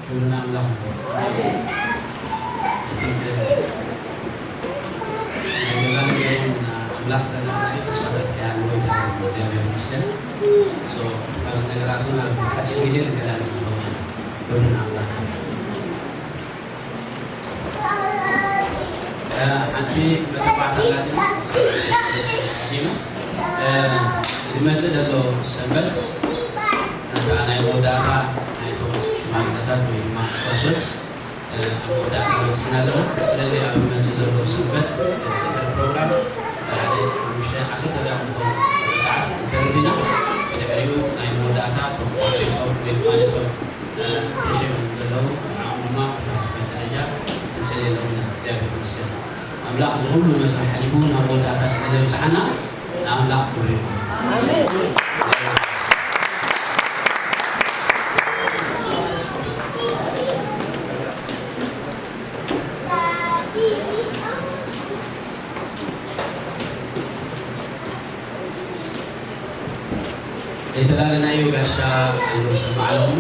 ክብሪ ንኣምላኽ ይኹን። እቲ ናይ ገዛ ነገር እውን ኣምላኽ ከለና ተስፋታት ከይሃለዎ ኣይተረፈን። እግዚኣብሔር ይመስገን። So፣ ካብዚ ነገራት እውን ኣብ ሓፂር ግዜ ንገላገል ንኸውን ኢና። ክብሪ ንኣምላኽ። እ፣ ሓንቲ መተባዕቲ ኣላትና። እ፣ ዝመጽእ ዘሎ ሰንበት ነታ ናይ መወዳእታ ናይቶም ሽማግለታት ወይ ድማ ጓሶት፣ እ፣ ኣብ መወዳእታ በጺሕና ኣለና። ስለዚ ኣብ ዝመጽእ ዘሎ ሰንበት፣ እ፣ ድሕሪ ፕሮግራም ሓደ ሓሙሽተ ዓሰርተ ደቂቕ ዝኸውን ሰዓት ክንተርፍ ኢና። ብድሕሪኡ ናይ መወዳእታ እቶም ቆሪጾም ወይ ድማ ነቶም፣ እ፣ ተሸይሞም ዘለዉ ንዕኦም ድማ ብተወሰነ ደረጃ ክንጽልየሎም ኢና። እግዚኣብሔር ይመስገን። ኣምላኽ እዚ ኩሉ መሰል ሓሊፉ ናብ መወዳእታ ስለ ዘብጽሓና ንኣምላኽ ክብሪ ይኹን። ዘይተላለናዮ ጋሻ ኣሎ ሰማዕሎም።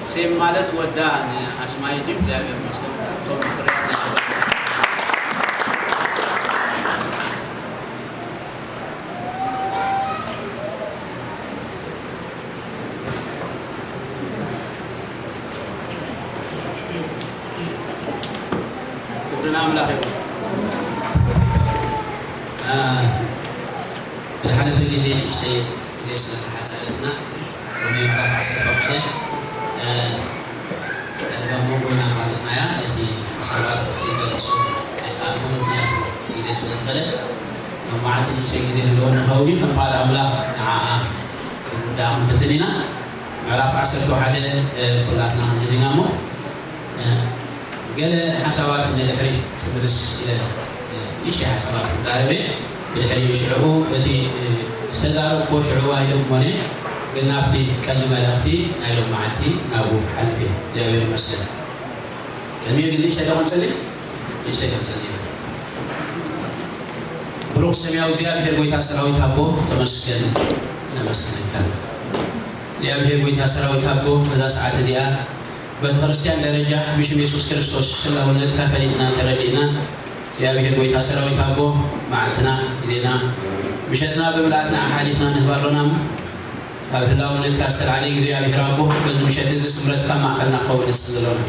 ሴም ማለት ወዳ ንኣስማይት እዩ። እግዚኣብሔር ይመስገን። እቶም ፍርያት ናይ ክብሪ ንኣምላኽ ይኹን። እ፣ ብዝሓለፈ ግዜ ንእሽተይ ግዜ ስለ ዝሓጸረትና፣ ሮሜ ምዕራፍ ዓሰርተ ሓደ፣ እ፣ ዳርጋ መንጎ ኢና ኣቋሪጽናያ። ነቲ ሓሳባት ክገልጾ ኣይከኣልኩን፣ ምኽንያቱ ግዜ ስለ ዝኸደ። ሎማዓንቲ ንእሽተይ ግዜ ህልወኒ ኸውን እዩ፣ ከም ፍቓድ ኣምላኽ ንዓኣ ክንርድኣ ክንፍትን ኢና። ምዕራፍ ዓሰርተ ሓደ፣ እ፣ ኩላትና ክንሕዝ ኢና እሞ፣ እ፣ ገለ ሓሳባት ንድሕሪት ክምልስ ኢለ፣ እ፣ ንእሽተይ ሓሳባት ክዛረብ እየ። ብድሕሪኡ ሽዕኡ እቲ፣ እ፣ ዝተዛረብኩዎ ሽዕኡ ኣይደግሞን እየ፣ ግን ናብቲ ቀንዲ መልእኽቲ ናይ ሎማዓንቲ ናብኡ ክሓልፍ እየ። እግዚኣብሔር ይመስገን። ቅድሚኡ ግን ንእሽተይ ዶ ክንጽሊ? ንእሽተይ ክንጽሊ። ብሩኽ ሰማያዊ እግዚኣብሔር ጎይታ ሰራዊት ኣቦ፣ ተመስገን፣ ነመስግነካ። እግዚኣብሔር ጎይታ ሰራዊት ኣቦ፣ በዛ ሰዓት እዚኣ በቲ ክርስትያን ደረጃ ብሽም የሱስ ክርስቶስ ህላውነትካ ፈሊጥና ተረዲእና፣ እግዚኣብሔር ጎይታ ሰራዊት ኣቦ፣ መዓልትና፣ ግዜና፣ ምሸትና ብምልኣትና ሓሊፍና ንህብ ኣሎና እሞ፣ ካብ ህላውነትካ ዝተላዕለ እግዚኣብሔር ኣቦ፣ በዚ ምሸት እዚ ስምረትካ ማእከልና ክኸውን ንጽሊ ኣሎና።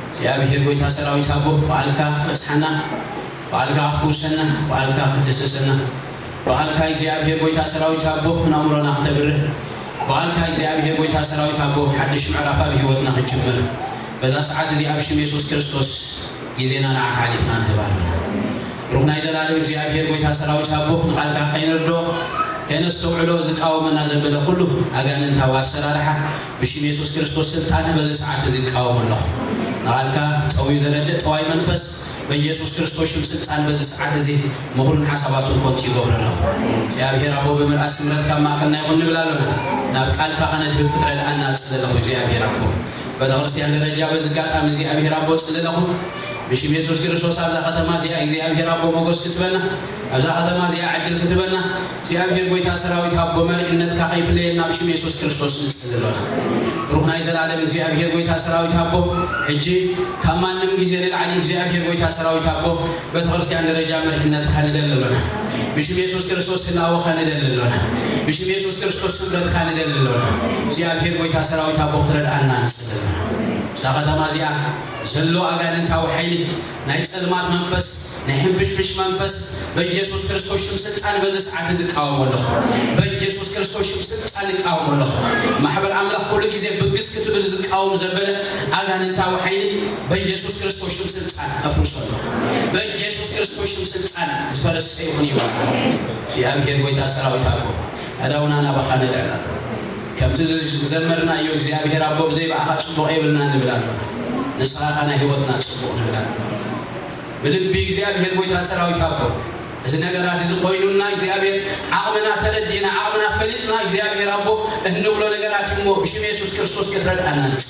እግዚኣብሔር ጎይታ ሰራዊት ኣቦ፣ በዓልካ በጽሓና፣ በዓልካ ክትፍውሰና፣ በዓልካ ክትደሰሰና፣ በዓልካ እግዚኣብሔር ጎይታ ሰራዊት ኣቦ፣ ነእምሮና ክተብርህ፣ በዓልካ እግዚኣብሔር ጎይታ ሰራዊት ኣቦ፣ ሓድሽ ምዕራፍ ኣብ ህይወትና ክትጅምር፣ በዛ ሰዓት እዚኣ ብሽም የሱስ ክርስቶስ ግዜና ንዓኻ ሓሊፍና ንህብ ኣለና። ብሩኽ ናይ ዘላለም እግዚኣብሔር ጎይታ ሰራዊት ኣቦ፣ ንቓልካ ከይንርዶ፣ ከይነስተውዕሎ ዝቃወመና ዘበለ ኩሉ ኣጋንንታዊ ኣሰራርሓ ብሽም የሱስ ክርስቶስ ስልጣን በዚ ሰዓት እዚ ይቃወም ኣለኹ። ንቓልካ ጠውዩ ዘረድእ ጠዋይ መንፈስ በኢየሱስ ክርስቶስ ሽም ስልጣን በዚ ሰዓት እዚ ምኽሩን ሓሳባቱን ኮንቱ ይገብሮ ኣለኹ። እግዚኣብሔር ኣቦ ብምልኣት ስምረትካ ኣብ ማእከልና ይኹን ንብል ኣሎና። ናብ ቃልካ ከነድህብ ክትረድኣና እጽሊ ኣለኹ እግዚኣብሔር ኣቦ። ቤተ ክርስቲያን ደረጃ በዚ ኣጋጣሚ እግዚኣብሔር ኣቦ እጽሊ ኣለኹ። ብሽም የሱስ ክርስቶስ ኣብዛ ከተማ እዚኣ እግዚኣብሔር ኣቦ ሞገስ ክትበና፣ ኣብዛ ከተማ እዚኣ ዕድል ክትበና፣ እግዚኣብሔር ጎይታ ሰራዊት ኣቦ መሪሕነትካ ከይፍለየና ብሽም የሱስ ክርስቶስ ንጽሊ ኣሎና። ብሩኽ ናይ ዘላለም እግዚኣብሔር ጎይታ ሰራዊት ኣቦ፣ ሕጂ ካብ ማንም ግዜ ንላዕሊ እግዚኣብሔር ጎይታ ሰራዊት ኣቦ ቤተ ክርስቲያን ደረጃ መሪሕነትካ ንደሊ ኣሎና። ብሽም የሱስ ክርስቶስ ህላወኻ ንደሊ ኣሎና። ብሽም የሱስ ክርስቶስ ስምረትካ ንደሊ ኣሎና። እግዚኣብሔር ጎይታ ሰራዊት ኣቦ ክትረድኣና ንጽሊ ኣሎና። እዛ ከተማ እዚኣ ዘሎ ኣጋንንታዊ ሓይሊ፣ ናይ ጸልማት መንፈስ፣ ናይ ሕንፍሽፍሽ መንፈስ በኢየሱስ ክርስቶስ ሽም ስልጣን በዚ ሰዓት እዚ እቃወሞ ኣለኹ። በኢየሱስ ክርስቶስ ሽም ስልጣን እቃወሞ ኣለኹ። ማሕበር ኣምላኽ ኩሉ ግዜ ብግስ ክትብል ዝቃወም ዘበለ ኣጋንንታዊ ሓይሊ በኢየሱስ ክርስቶስ ሽም ስልጣን ኣፍርሶ ኣለኹ። በኢየሱስ ክርስቶስ ሽም ስልጣን ዝፈረሰ ይኹን ይበል። እግዚኣብሔር ጎይታ ሰራዊት ኣቦ፣ ኣእዳውና ናባኻ ነልዕል ኣሎ። ከምቲ ዝዘመርናዮ እግዚኣብሔር ኣቦ ብዘይ ብኣኻ ጽቡቕ የብልና ንብል ኣሎ። ንስኻ ኸኣ ናይ ህይወትና ጽቡቕ ንብል ኣሎ። ብልቢ እግዚኣብሔር ጎይታ ሰራዊት ኣቦ፣ እዚ ነገራት እዚ ኮይኑና እግዚኣብሔር ዓቕምና ተረዲእና ዓቕምና ፈሊጥና እግዚኣብሔር ኣቦ እንብሎ ነገራት እሞ ብሽም የሱስ ክርስቶስ ክትረድኣና ንጽ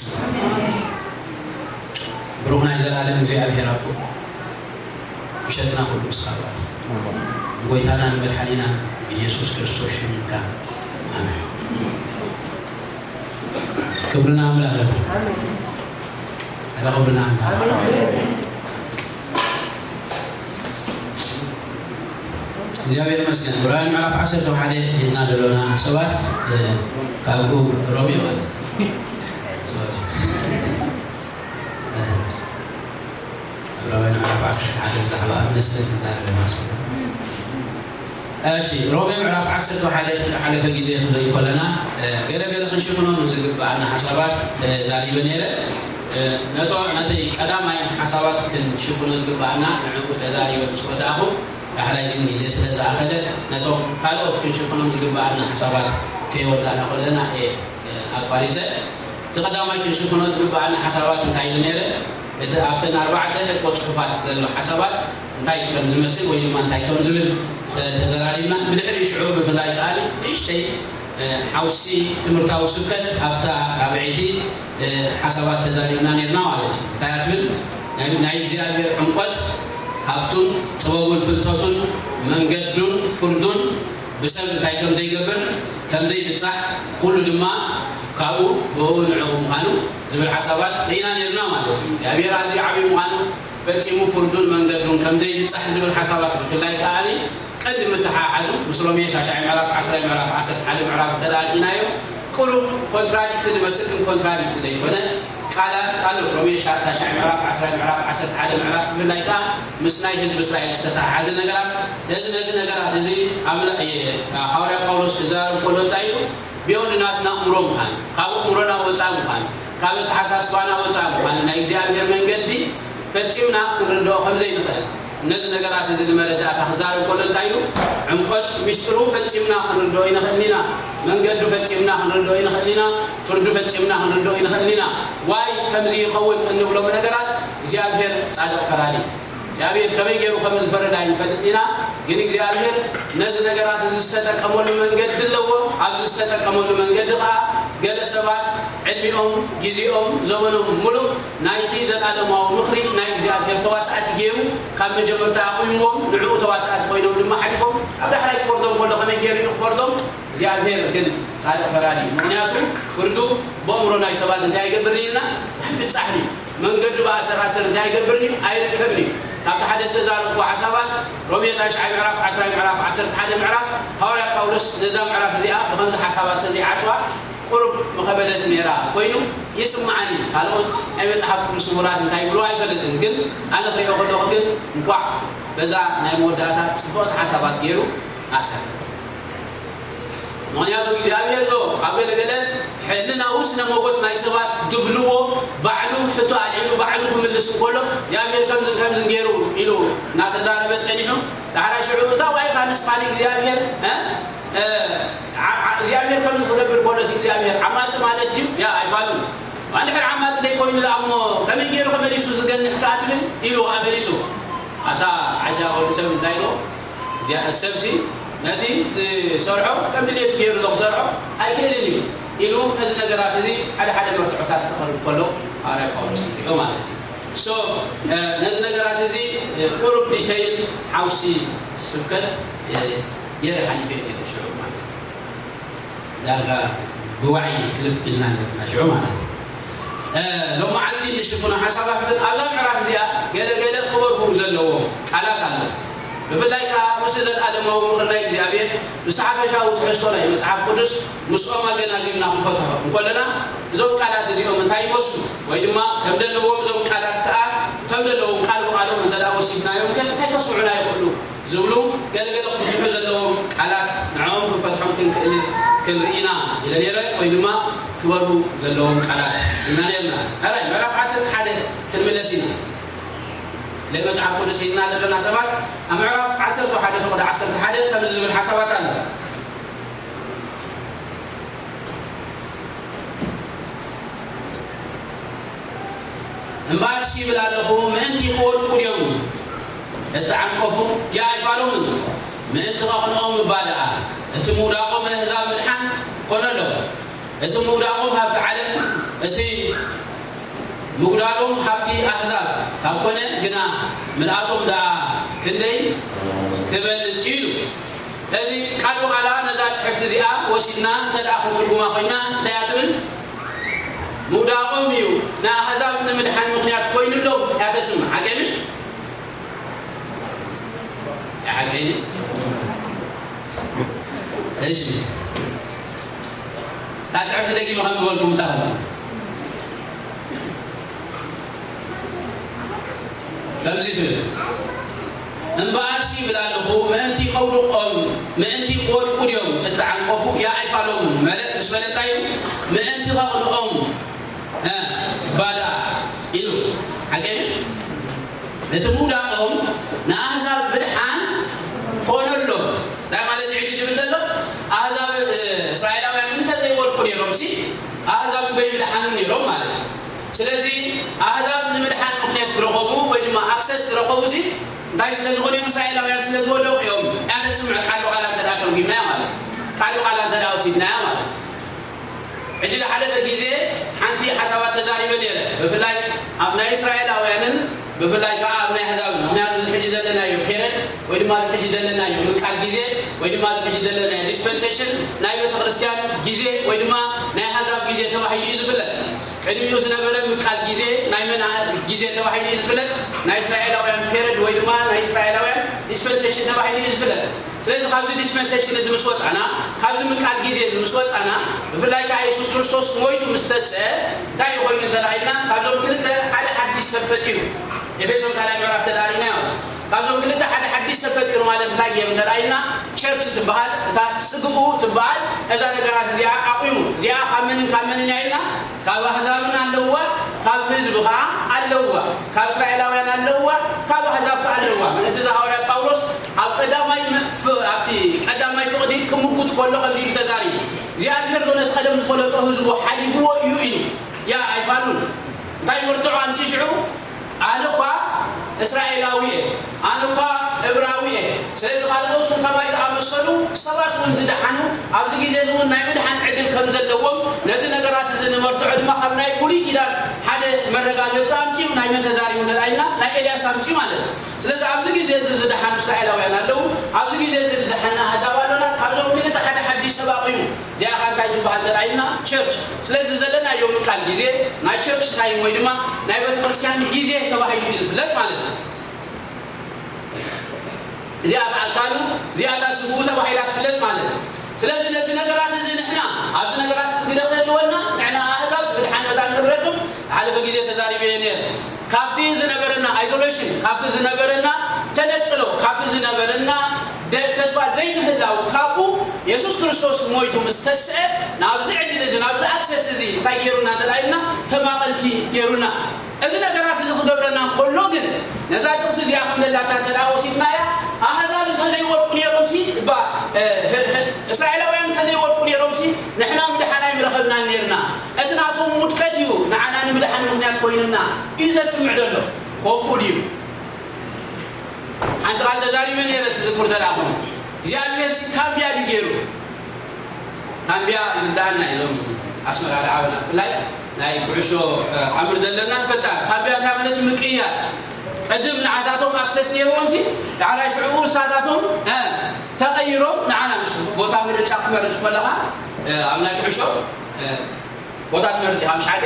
ብሩኽ ናይ ዘላለም እግዚኣብሔር ኣቦ፣ ምሸትና ኩሉ ምስኻ ይባርኽ። ንጎይታና ንመድሓኒና ብኢየሱስ ክርስቶስ ሽም ኢልካ፣ ኣሜን። ክብርና ኣምላኽ ይኹን። ኣረ ክብርና ኣምላኽ። እግዚኣብሔር ይመስገን። ዕብራውያን ምዕራፍ ዓሰርተ ሓደ ሒዝና ዘሎና ሰባት፣ እ፣ ካብኡ ሮሜ ማለት እዩ። ሶሪ። እ፣ ዕብራውያን ምዕራፍ ዓሰርተ ሓደ ብዛዕባ እምነት ስለ ትዛረብ ይመስል። እሺ፣ ሮሜ ምዕራፍ ዓሰርተ ሓደ ዝሓለፈ ግዜ ክንርኢ ከለና፣ እ፣ ገለ ገለ ክንሽፍኖ ንዝግብኣና ሓሳባት ተዛሪበ ነይረ። እ፣ ነቶ-፣ ነቲ ቀዳማይ ሓሳባት ክንሽፍኖ ዝግብኣና ንዕኡ ተዛሪበ ምስ ወዳእኹ፣ ዳሕራይ ግን ግዜ ስለ ዝኣኸለ፣ ነቶም ካልኦት ክንሽፍኖም ዝግብኣና ሓሳባት ከይወዳእና ከለና እየ፣ እ፣ ኣቋሪጸ። እቲ ቀዳማይ ክንሽፍኖ ዝግብኣና ሓሳባት እንታይ ኢሉ ነይረ? እቲ ኣብተን ኣርባዕተ ዕጥቆ ጽሑፋት ዘሎ ሓሳባት እንታይ ከም ዝመስል ወይ ድማ እንታይ ከም ዝብል፣ እ፣ ተዘራሪብና። ብድሕሪ ሽዑ ብፍላይ ከኣ ንእሽተይ፣ እ፣ ሓውሲ ትምህርታዊ ስብከት ኣብታ ራብዐይቲ፣ እ፣ ሓሳባት ተዛሪብና ነርና ማለት እዩ። እንታይ እያ ትብል? ናይ፣ ናይ እግዚኣብሔር ዕምቆት፣ ሃብቱን ጥበቡን ፍልጠቱን መንገዱን ፍርዱን ብሰብ እንታይ ከም ዘይገብር፣ ከም ዘይብጻሕ፣ ኩሉ ድማ ካብኡ ብእኡ ንዕኡ ምዃኑ ዝብል ሓሳባት ርኢና ነርና ማለት እዩ። እግዚኣብሔር ኣዝዩ ዓብዪ ምዃኑ ፈጺሙ ፍርዱን መንገዱን ከም ዘይብጻሕ ዝብል ሓሳባት ብፍላይ ከኣ ቀንዲ ምትሓሓዙ ምስ ሮሜ ታሽዓይ ምዕራፍ ዓስራይ ምዕራፍ ዓሰርተ ሓደ ምዕራፍ እንተ ደኣ ርኢናዮ ቁሩብ ኮንትራዲክት ዝመስል ግን ኮንትራዲክት ዘይኮነ ቃላት ኣሎ። ሮሜ ሻ-፣ ታሽዓይ ምዕራፍ ዓስራይ ምዕራፍ ዓሰርተ ሓደ ምዕራፍ ብፍላይ ከኣ ምስ ናይ ህዝቢ እስራኤል ዝተተሓሓዘ ነገራት ነዚ ነዚ ነገራት እዚ ኣምላ-፣ እ፣ ሃዋርያ ጳውሎስ ክዛረብ ከሎ እንታይ ኢሉ? ብዮ ንናትና እምሮ ምዃን፣ ካብ እምሮና ወፃእ ምዃን፣ ካብ ኣተሓሳስባና ወፃእ ምዃን ናይ እግዚኣብሔር መንገዲ ፈጺምና ክንርድኦ ከም ዘይንኽእል፣ ነዚ ነገራት እዚ ንመረዳእታ ክዛረብ ከሎ እንታይ ኢሉ? ዕምቆት ሚስጥሩ ፈጺምና ክንርድኦ ኣይንኽእልን ኢና። መንገዱ ፈጺምና ክንርድኦ ኣይንኽእልን ኢና። ፍርዱ ፈጺምና ክንርድኦ ኣይንኽእልን ኢና። ዋይ ከምዚ ይኸውን እንብሎም ነገራት እግዚኣብሔር ጻድቕ ፈራዲ እዩ። እግዚኣብሔር ከመይ ገይሩ ከም ዝፈረደ ኣይንፈልጥን ኢና። ግን እግዚኣብሔር ነዚ ነገራት እዚ ዝተጠቀመሉ መንገዲ ኣለዎ። ኣብዚ ዝተጠቀመሉ መንገዲ ኸዓ ገለ ሰባት ዕድሚኦም፣ ግዜኦም፣ ዘመኖም ሙሉእ ናይቲ ዘለኣለማዊ ምኽሪ ናይ እግዚኣብሔር ተዋሳእቲ ገይሩ ካብ መጀመርታ ኣቑሞም ንዕኡ ተዋሳእቲ ኮይኖም ድማ ሓሊፎም ኣብ ዳሕራይ ክፈርዶም ከሎ ከመይ ገይሩ እዩ ክፈርዶም? እግዚኣብሔር ግን ጻድቕ ፈራዲ እዩ። ምኽንያቱ ፍርዱ ብኣእምሮ ናይ ሰባት እንታይ ኣይገብርን እዩ ኢልና? ኣይብጻሕን እዩ። መንገዱ ብኣሰር ኣሰር እንታይ ኣይገብርን እዩ? ኣይርከብን እዩ። ካብቲ ሓደ ዝተዛረብኩዎ ሓሳባት ሮሜ ታሽዓይ ምዕራፍ፣ ዓስራይ ምዕራፍ፣ ዓሰርተ ሓደ ምዕራፍ፣ ሃዋርያ ጳውሎስ ነዛ ምዕራፍ እዚኣ ብኸምዚ ሓሳባት ተዘይዓጽዋ ቁሩብ ምኸበደት ነይራ ኮይኑ ይስምዓኒ። ካልኦት ናይ መጽሓፍ ቅዱስ ምሁራት እንታይ ይብሉ ኣይፈልጥን፣ ግን ኣነ ክሪኦ ከለኹ ግን እንኳዕ በዛ ናይ መወዳእታ ጽቡቕቲ ሓሳባት ገይሩ ኣሰር። ምኽንያቱ እግዚኣብሔር ዶ ኣብ ገለገለ ሕልናኡ ስነ መጎት ናይ ሰባት ድብልዎ ባዕሉ ሕቶ ኣልዒሉ ባዕሉ ክምልስ እንከሎ እግዚኣብሔር ከምዝን ከምዝን ገይሩ ኢሉ እናተዛረበ ጸኒሑ፣ ዳሕራይ ሽዑ እታ ዋይኻ ንስኻ ንእግዚኣብሔር፣ እ? እ፣ ዓ-፣ ዓ-፣ እግዚኣብሔር ከምዚ ክገብር ከሎስ እግዚኣብሔር ዓማጺ ማለት ድዩ? ያ ኣይፋሉን። እንድሕር ዓማጺ ደይኮይኑ ደኣ እሞ ከመይ ገይሩ ከመሊሱ ዝገንሕ ከኣ ትብል ኢሉ ከኣ መሊሱ። ኣታ ዓሻ ወዲ ሰብ እንታይ ኢሉ? እግዚኣብሔር ሰብሲ ነቲ ዝሰርሖ ከም ድሌቱ ገይሩ ንኽሰርሖ ኣይክእልን እዩ ኢሉ ነዚ ነገራት እዚ ሓደ ሓደ መርትዖታት ክተቕርብ ከሎ ሃዋርያ ጳውሎስ ንሪኦ ማለት እዩ። ሶ፣ እ፣ ነዚ ነገራት እዚ፣ እ፣ ቁሩብ ዲተይል ሓውሲ ስብከት፣ እ፣ ገይረ ሓሊፈ እየ ነይረ ሽዑ ማለት እዩ። ዳርጋ ብዋዒ ክልፍ ኢልና ነርና ሽዑ ማለት እዩ። እ፣ ሎመዓልቲ ንሽፍኖ ሓሳባት ግን ኣብዛ ምዕራፍ እዚኣ ገለ ገለ ክበርሁ ዘለዎም ቃላት ኣሎ። ብፍላይ ከኣ ምስቲ ዘለኣለማዊ ምኽሪ ናይ እግዚኣብሔር፣ ምስቲ ሓፈሻዊ ትሕዝቶ ናይ መጽሓፍ ቅዱስ፣ ምስኦም ኣገናዚብና ክንፈትሖ እንከለና፣ እዞም ቃላት እዚኦም እንታይ ይመስሉ? ወይ ድማ ከም ዘለዎም እዞም ቃላት ከኣ ከም ዘለዎም ቃል ብቓሎም እንተ ደኣ ወሲድናዮም ከ እንታይ ከስምዑና ይኽእሉ? ዝብሉ ገለ ገለ ክፍትሑ ዘለዎም ቃላት ንዕኦም ክንፈትሖም ክንክእል ክንርኢ ኢና ኢለ ነይረ፣ ወይ ድማ ክበርሁ ዘለዎም ቃላት ኢልና ነርና። ሕራይ ምዕራፍ ዓሰርተ ሓደ ክንምለስ ኢና። ናይ መጽሓፍ ቅዱስ ሒዝና ዘለና ሰባት ኣብ ምዕራፍ ዓሰርተ ሓደ ፍቕዲ ዓሰርተ ሓደ ከምዚ ዝብል ሓሳባት ኣሎ። እምበኣርሲ ይብል ኣለኹ፣ ምእንቲ ክወድቁ ድዮም እተዓንቀፉ ይኣይፋሎምን፣ ምእንቲ ቐቕንኦም እባ ደኣ፣ እቲ ምውዳቖም ንኣህዛብ ምድሓን ኮነሎም። እቲ ምውዳቖም ሃብቲ ዓለም፣ እቲ ምጉዳሎም ሃብቲ ኣህዛብ ካብ ኮነ ግና፣ ምልኣቶም ደኣ ክንደይ ክበልጽ እዩ ኢሉ። እዚ ቃል ብቓላ ነዛ ጽሕፍቲ እዚኣ ወሲድና እንተ ደኣ ክንትርጉማ ኮይና እንታይ እያ ትብል? ምውዳቖም እዩ ንኣህዛብ ንምድሓን ምኽንያት ኮይኑሎም እያ ተስምዕ። ሓቂ ምሽ? ሓቂ። እሺ። እታ ጽሕፍቲ ደጊመ ከም ዝበልኩም እታ ከምቲ ከምዚ ትብል። እምበኣርሲ ይብል ኣለኹ፣ ምእንቲ ከውድቖም፣ ምእንቲ ክወድቁ ድዮም እተዓንቀፉ? ይኣይፋሎምን። መለ-፣ ምስ በለ እንታይ ኢሉ? ምእንቲ ከቕንኦም፣ እ፣ ባዳ ኢሉ። ሓቂ ምሽ? እቲ ምውዳቖም ንኣህዛብ ምድሓን ኮነሎም። እንታይ ማለት እዩ ሕጂ ዝብል ዘሎ? ኣህዛብ፣ እ፣ እስራኤላውያን እንተዘይወድቁ ነይሮምሲ፣ ኣህዛብ በይምድሓኑ ነይሮም ማለት እዩ። ስለዚ ኣህዛብ ንምድሓን ምኽንያት ዝረኸቡ ወይ ድማ ኣክሰስ ዝረኸቡ ሲ እንታይ ስለ ዝኾኑ እዮም? እስራኤላውያን ስለ ዝወደቑ እዮም። እያ ተስምዕ ቃል ብቓል እንተ ደኣ ተርጒምናያ ማለት እዩ። ቃል ብቓል እንተ ደኣ ወሲድናያ ማለት እዩ። ሕጂ ዝሓለፈ ግዜ ሓንቲ ሓሳባት ተዛሪበ ነይረ። ብፍላይ ኣብ ናይ እስራኤላውያንን ብፍላይ ከኣ ኣብ ናይ ኣህዛብን። ምኽንያቱ እዚ ሕጂ ዘለናዮ ፔረድ ወይ ድማ እዚ ሕጂ ዘለናዮ ምቃል ግዜ ወይ ድማ እዚ ሕጂ ዘለናዮ ዲስፐንሴሽን ናይ ቤተ ክርስቲያን ግዜ ወይ ድማ ናይ ኣህዛብ ግዜ ተባሂሉ እዩ ዝፍለጥ። ቅድሚኡ ዝነበረ ምቃል ግዜ ናይ መን ግዜ ተባሂሉ እዩ ዝፍለጥ? ናይ እስራኤላውያን ፔረድ ወይ ድማ ናይ እስራኤላውያን ዲስፐንሴሽን ተባሂሉ እዩ ዝፍለጥ። ስለዚ ካብዚ ዲስፐንሴሽን እዚ ምስ ወጻና፣ ካብዚ ምቃል ግዜ እዚ ምስ ወጻና፣ ብፍላይ ከኣ የሱስ ክርስቶስ ሞይቱ ምስ ተስአ እንታይ እዩ ኮይኑ እንተ ደኣ ኢልና፣ ካብዞም ክልተ ሓደ ሓድሽ ሰብ ፈጢሩ። ኤፌሶን ካልኣይ ምዕራፍ ተዳሪና ካብዞም ክልተ ሓደ ሓድሽ ሰብ ፈጢሩ ማለት እንታይ ገይሩ እንተ ደኣ ኢልና፣ ቸርች ትበሃል፣ እታ ስግኡ ትበሃል፣ እዛ ነገራት እዚኣ ኣቑሙ። እዚኣ ካብ መንን ካብ መንን እያ ኢልና፣ ካብ ኣህዛብን ኣለውዋ፣ ካብ ህዝቢ ኸዓ ኣለውዋ፣ ካብ እስራኤላውያን ኣለውዋ፣ ካብ ኣህዛብ ከኣ ኣለውዋ። ምእንቲ እዚ ሃዋርያ ጳውሎስ ኣብ ቀዳማይ ም-፣ ፍ-፣ ኣብቲ ቀዳማይ ፍቕዲ ክምጉት ከሎ ከምዚ ኢሉ ተዛሪቡ። እግዚኣብሄር ዶ ነቲ ቀደም ዝፈለጦ ህዝቡ ሓዲግዎ እዩ ኢሉ። ያ ኣይፋሉን። እንታይ መርትዖ ኣምጺኡ ሽዑ? ኣነ እኳ እስራኤላዊ እየ፣ ኣነ እኳ እብራዊ እየ። ስለዚ ካልኦት እውን ከማይ ዝኣመሰሉ ሰባት እውን ዝደሓኑ ኣብዚ ግዜ እዚ እውን ናይ ምድሓን ዕድል ከም ዘለዎም ነዚ ነገራት እዚ ንመርትዖ ድማ ካብ ናይ ብሉይ ኪዳን ሓደ መረጋገፂ ኣምፅኡ። ናይ መን ተዛሪቡ እንተ ኢልና ናይ ኤልያስ ኣምፅኡ ማለት እዩ። ስለዚ ኣብዚ ግዜ እዚ ዝደሓኑ እስራኤላውያን ኣለዉ፣ ኣብዚ ግዜ እዚ ዝደሓና ኣህዛብ ኣሎና። ካብዞም ክልተ ሓደ ሓድሽ ሰብ ኣቑሙ። እዚኣ ኸኣ እንታይ ትበሃል እንተ ኢልና ቸርች። ስለዚ ዘለናዮ ምቃል ግዜ ናይ ቸርች ታይም ወይ ድማ ናይ ቤተ ክርስቲያን ግዜ ተባሂሉ እዩ ዝፍለጥ ማለት እዩ። እዚኣ እታ ኣካሉ፣ እዚኣ እታ ስግኡ ተባሂላ ትፍለጥ ማለት እዩ። ስለዚ ነዚ ነገራት እዚ ንሕና ኣብዚ ነገራት እዚ ግደ ክህልወና ንሕና ኣህዛብ ምድሓን መታን ክንረክብ ዝሓለፈ ግዜ ተዛሪበ እየ ነይረ። ካብቲ ዝነበረና ኣይዞሌሽን፣ ካብቲ ዝነበረና ተነጽሎ፣ ካብቲ ዝነበረና ደ-፣ ተስፋ ዘይምህላው ካብኡ የሱስ ክርስቶስ ሞይቱ ምስ ተስአ ናብዚ ዕድል እዚ ናብዚ ኣክሰስ እዚ እንታይ ገይሩና እንተ ኢልና ተማቐልቲ ገይሩና። እዚ ነገራት እዚ ክገብረና እንከሎ ግን ነዛ ጥቕሲ እዚኣ ከም ደላታ እንተ ደኣ ወሲድናያ ኣህዛብ እንተዘይወድቁ ነይሮምሲ እባ እ፣ ህ-፣ ህ-፣ እስራኤላውያን እንተዘይወድቁ ነይሮምሲ ንሕና ምድሓን ኣይምረኸብናን ነይርና። እቲ ናቶም ውድቀት እዩ ንዓና ንምድሓን ምኽንያት ኮይኑና እዩ ዘስምዕ ዘሎ። ከምኡ ድዩ? ሓንቲ ቃል ተዛሪበ ነይረ ትዝክሩ ተደኣ ኮነ እግዚኣብሔር ሲ ካምቢያ ድዩ ገይሩ? ካምቢያ ይርዳእና እዞም ኣስመራ ደዓበና ብፍላይ ናይ ኩዕሾ ዓምር ዘለና ንፈልጣ። ካምቢያ እንታይ ማለት ምቅያር? ቅድም ንዓታቶም ኣክሰስ ነይርዎም ሲ ዳዕራይ ሽዕኡ ንሳታቶም ተቐይሮም ንዓና ምሽ ቦታ ምርጫ ክትመርጽ ከለኻ ኣብ ናይ ኩዕሾ ቦታ ትመርጽ ኢኻ ምሽ ሓቂ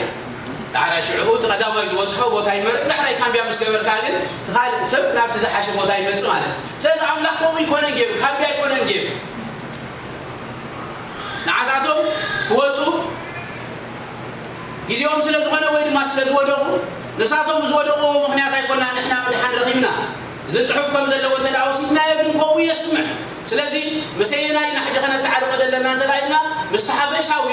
ዳዕራይ ሽዕኡ እቲ ቀዳማይ ዝበጽሖ ቦታ ይመርጽ። ዳሕራይ ካምቢያ ምስ ገበርካ ግን እቲ ካልእ ሰብ ናብቲ ዝሓሸ ቦታ ይመጽእ ማለት እዩ። ስለዚ ኣምላኽ ከምኡ ይኮነን ገይሩ ካምቢያ ይኮነን ገይሩ ንዓታቶም ክወጹ ግዜኦም ስለ ዝኾነ ወይ ድማ ስለ ዝወደቑ ንሳቶም ዝወደቑዎ ምኽንያት ኣይኮና ንሕና ምድሓን ረኺብና። እዚ ጽሑፍ ከም ዘለዎ እንተ ደኣ ወሲድናዮ ግን ከምኡ የስምዕ። ስለዚ ምስ ኣየናይ ኢና ሕጂ ከነተዓርቆ ዘለና እንተ ደኣ ኢልና ምስቲ ሓፈሻዊ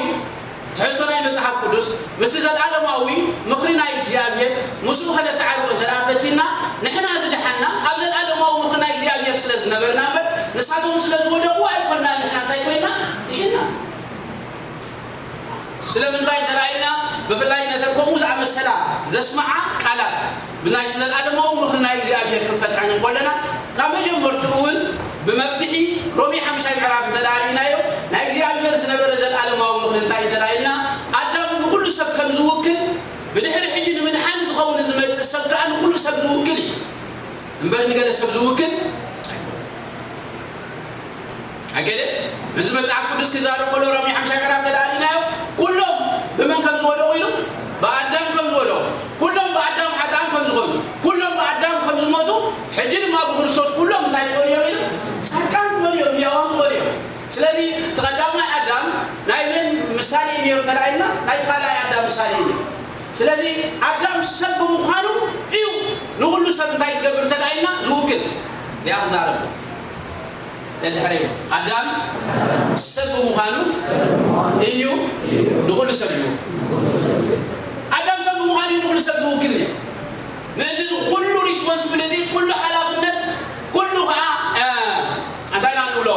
ትሕዝቶ ናይ መጽሓፍ ቅዱስ ምስቲ ዘለኣለማዊ ምኽሪ ናይ እግዚኣብሔር ምስኡ ከነተዓርቆ እንተ ደኣ ፈቲና ንሕና ዝደሓና ኣብ ዘለኣለማዊ ምኽሪ ናይ እግዚኣብሔር ስለ ዝነበርና እምበር ንሳቶም ስለ ዝወደቑ ኣይኮናን ንሕና እንታይ ኮይና ድሒና። ስለምንታይ እንተ ደኣ ኢልና ብፍላይ ነተን ከምኡ ዝኣመሰላ ዘስምዓ ቃላት ብናይ ዘለኣለማዊ ምኽሪ ናይ እግዚኣብሔር ክንፈትሐን እንከለና፣ ካብ መጀመርትኡ እውን ብመፍትሒ ሮሜ ሓምሻይ ምዕራፍ እንተ ደኣ ርኢናዮ፣ ናይ እግዚኣብሔር ዝነበረ ዘለኣለማዊ ምኽሪ እንታይ እንተ ደኣ ኢልና፣ ኣዳም ንኹሉ ሰብ ከም ዝውክል፣ ብድሕሪ ሕጂ ንምድሓን ዝኸውን ዝመጽእ ሰብ ከኣ ንኹሉ ሰብ ዝውክል እዩ እምበር፣ ንገለ ሰብ ዝውክል ኣይኮነን። ኣገደ እዚ መጽሓፍ ቅዱስ ክዛረብ ከሎ፣ ሮሜ ሓምሻይ ምዕራፍ ተዳሊናዮ፣ ኩሎም ብመን ከም ዝወደቑ ኢሉ፣ ብኣዳም ከም ዝወደቑ፣ ኩሎም ብኣዳም ሓጥኣን ከም ዝኾኑ፣ ኩሎም ብኣዳም ከም ዝሞቱ፣ ሕጂ ድማ ብክርስቶስ ኩሎም እንታይ ክኾኑ እዮም ኢሉ? ጻድቃን ክኾኑ እዮም፣ ህያዋን ክኾኑ እዮም። ስለዚ እቲ ቀዳማይ ኣዳም ናይ መን ምሳሌ እዩ ነይሩ እንተ ደኣ ኢልና፣ ናይ ካልኣይ ኣዳም ምሳሌ እዩ ነይሩ። ስለዚ ኣዳም ሰብ ብምዃኑ እዩ ንኹሉ ሰብ እንታይ ዝገብር እንተ ደኣ ኢልና፣ ዝውክል። እዚኣ ክዛረብ ደድሕረይ። ኣዳም ሰብ ብምዃኑ እዩ ንኹሉ ሰብ ዝውክል። ኣዳም ሰብ ብምዃኑ እዩ ንኹሉ ሰብ ዝውክል እዩ። ምእንቲ እዚ ኩሉ ሪስፖንሲቢሊቲ፣ ኩሉ ሓላፍነት፣ ኩሉ ከዓ፣ እ፣ እንታይ ኢና ንብሎ?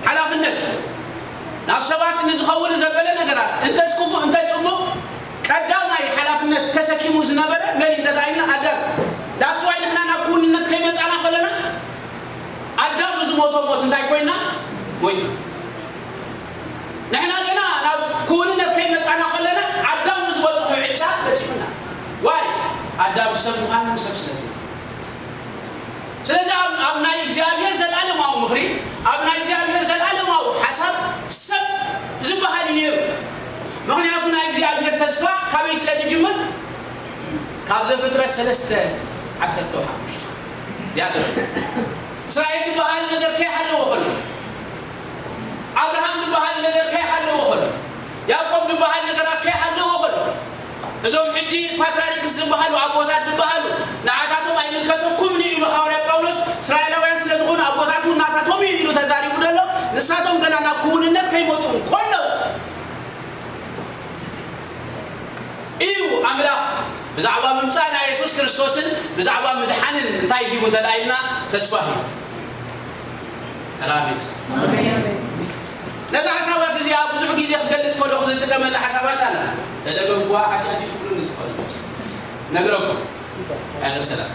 ሓላፍነት ናብ ሰባት ንዝኸውን ዘበለ ነገራት፣ እንተ ክፉእ እንተ ጽቡቕ፣ ቀዳማይ ሓላፍነት ተሰኪሙ ዝነበረ መን እዩ እንተ ደኣ ኢልና፣ ኣዳም። That's why ንሕና ናብ ክውንነት ከይመጻና ከለና፣ ኣዳም ብዝሞቶ ሞት እንታይ ኮይና? ሞይቱ። ንሕና ግና ናብ ክውንነት ከይመጻና ከለና፣ ኣዳም ብዝበጽሖ ዕጫ በጺሑና። ዋይ? ኣዳም ሰብ ምዃኑ ሰብ ስለ ዝነበረ። ስለዚ ኣብ፣ ኣብ ናይ እግዚኣብሔር ዘላለማዊ ምኽሪ፣ ኣብ ናይ እግዚኣብሔር ዘላለማዊ ሓሳብ ሰብ ዝበሃል እዩ ነይሩ። ምኽንያቱ ናይ እግዚኣብሔር ተስፋ ካበይ ስለ ዝጅምር? ካብ ዘፍጥረት ሰለስተ ዓሰርተ ሓሙሽተ። እዚኣ ትብል። እስራኤል ዝበሃል ነገር ከይሃለወ ከሎ፣ ኣብርሃም ዝበሃል ነገር ከይሃለወ ከሎ፣ ያዕቆብ ዝበሃል ነገራት ከይሃለወ ከሎ፣ እዞም ሕጂ ፓትርያርክስ ዝበሃሉ ኣቦታት ዝበሃሉ፣ ንዓታቶም ኣይምልከተኩምን እዩ ኢሉ ሃዋርያ ጳውሎስ፣ እስራኤላውያን ስለ ዝኾኑ ኣቦታት እውን ናታቶም እዩ ኢሉ ተዛሪቡ ዘሎ፣ ንሳቶም ገና ናብ ክውንነት ከይመጹ ከለዉ እዩ ኣምላኽ ብዛዕባ ምምጻእ ናይ የሱስ ክርስቶስን ብዛዕባ ምድሓንን እንታይ ሂቡ እንተ ደኣ ኢልና፣ ተስፋ ሂቡ። ኣሜን። ነዛ ሓሳባት እዚኣ ብዙሕ ግዜ ክገልጽ ከለኹ ዝጥቀመላ ሓሳባት ኣላ። ተደገምኩዋ፣ ሓጢኣት እዩ ትብሉኒ ትኾኑ መቸም። ነግረኩም። ኣለ ሰላም።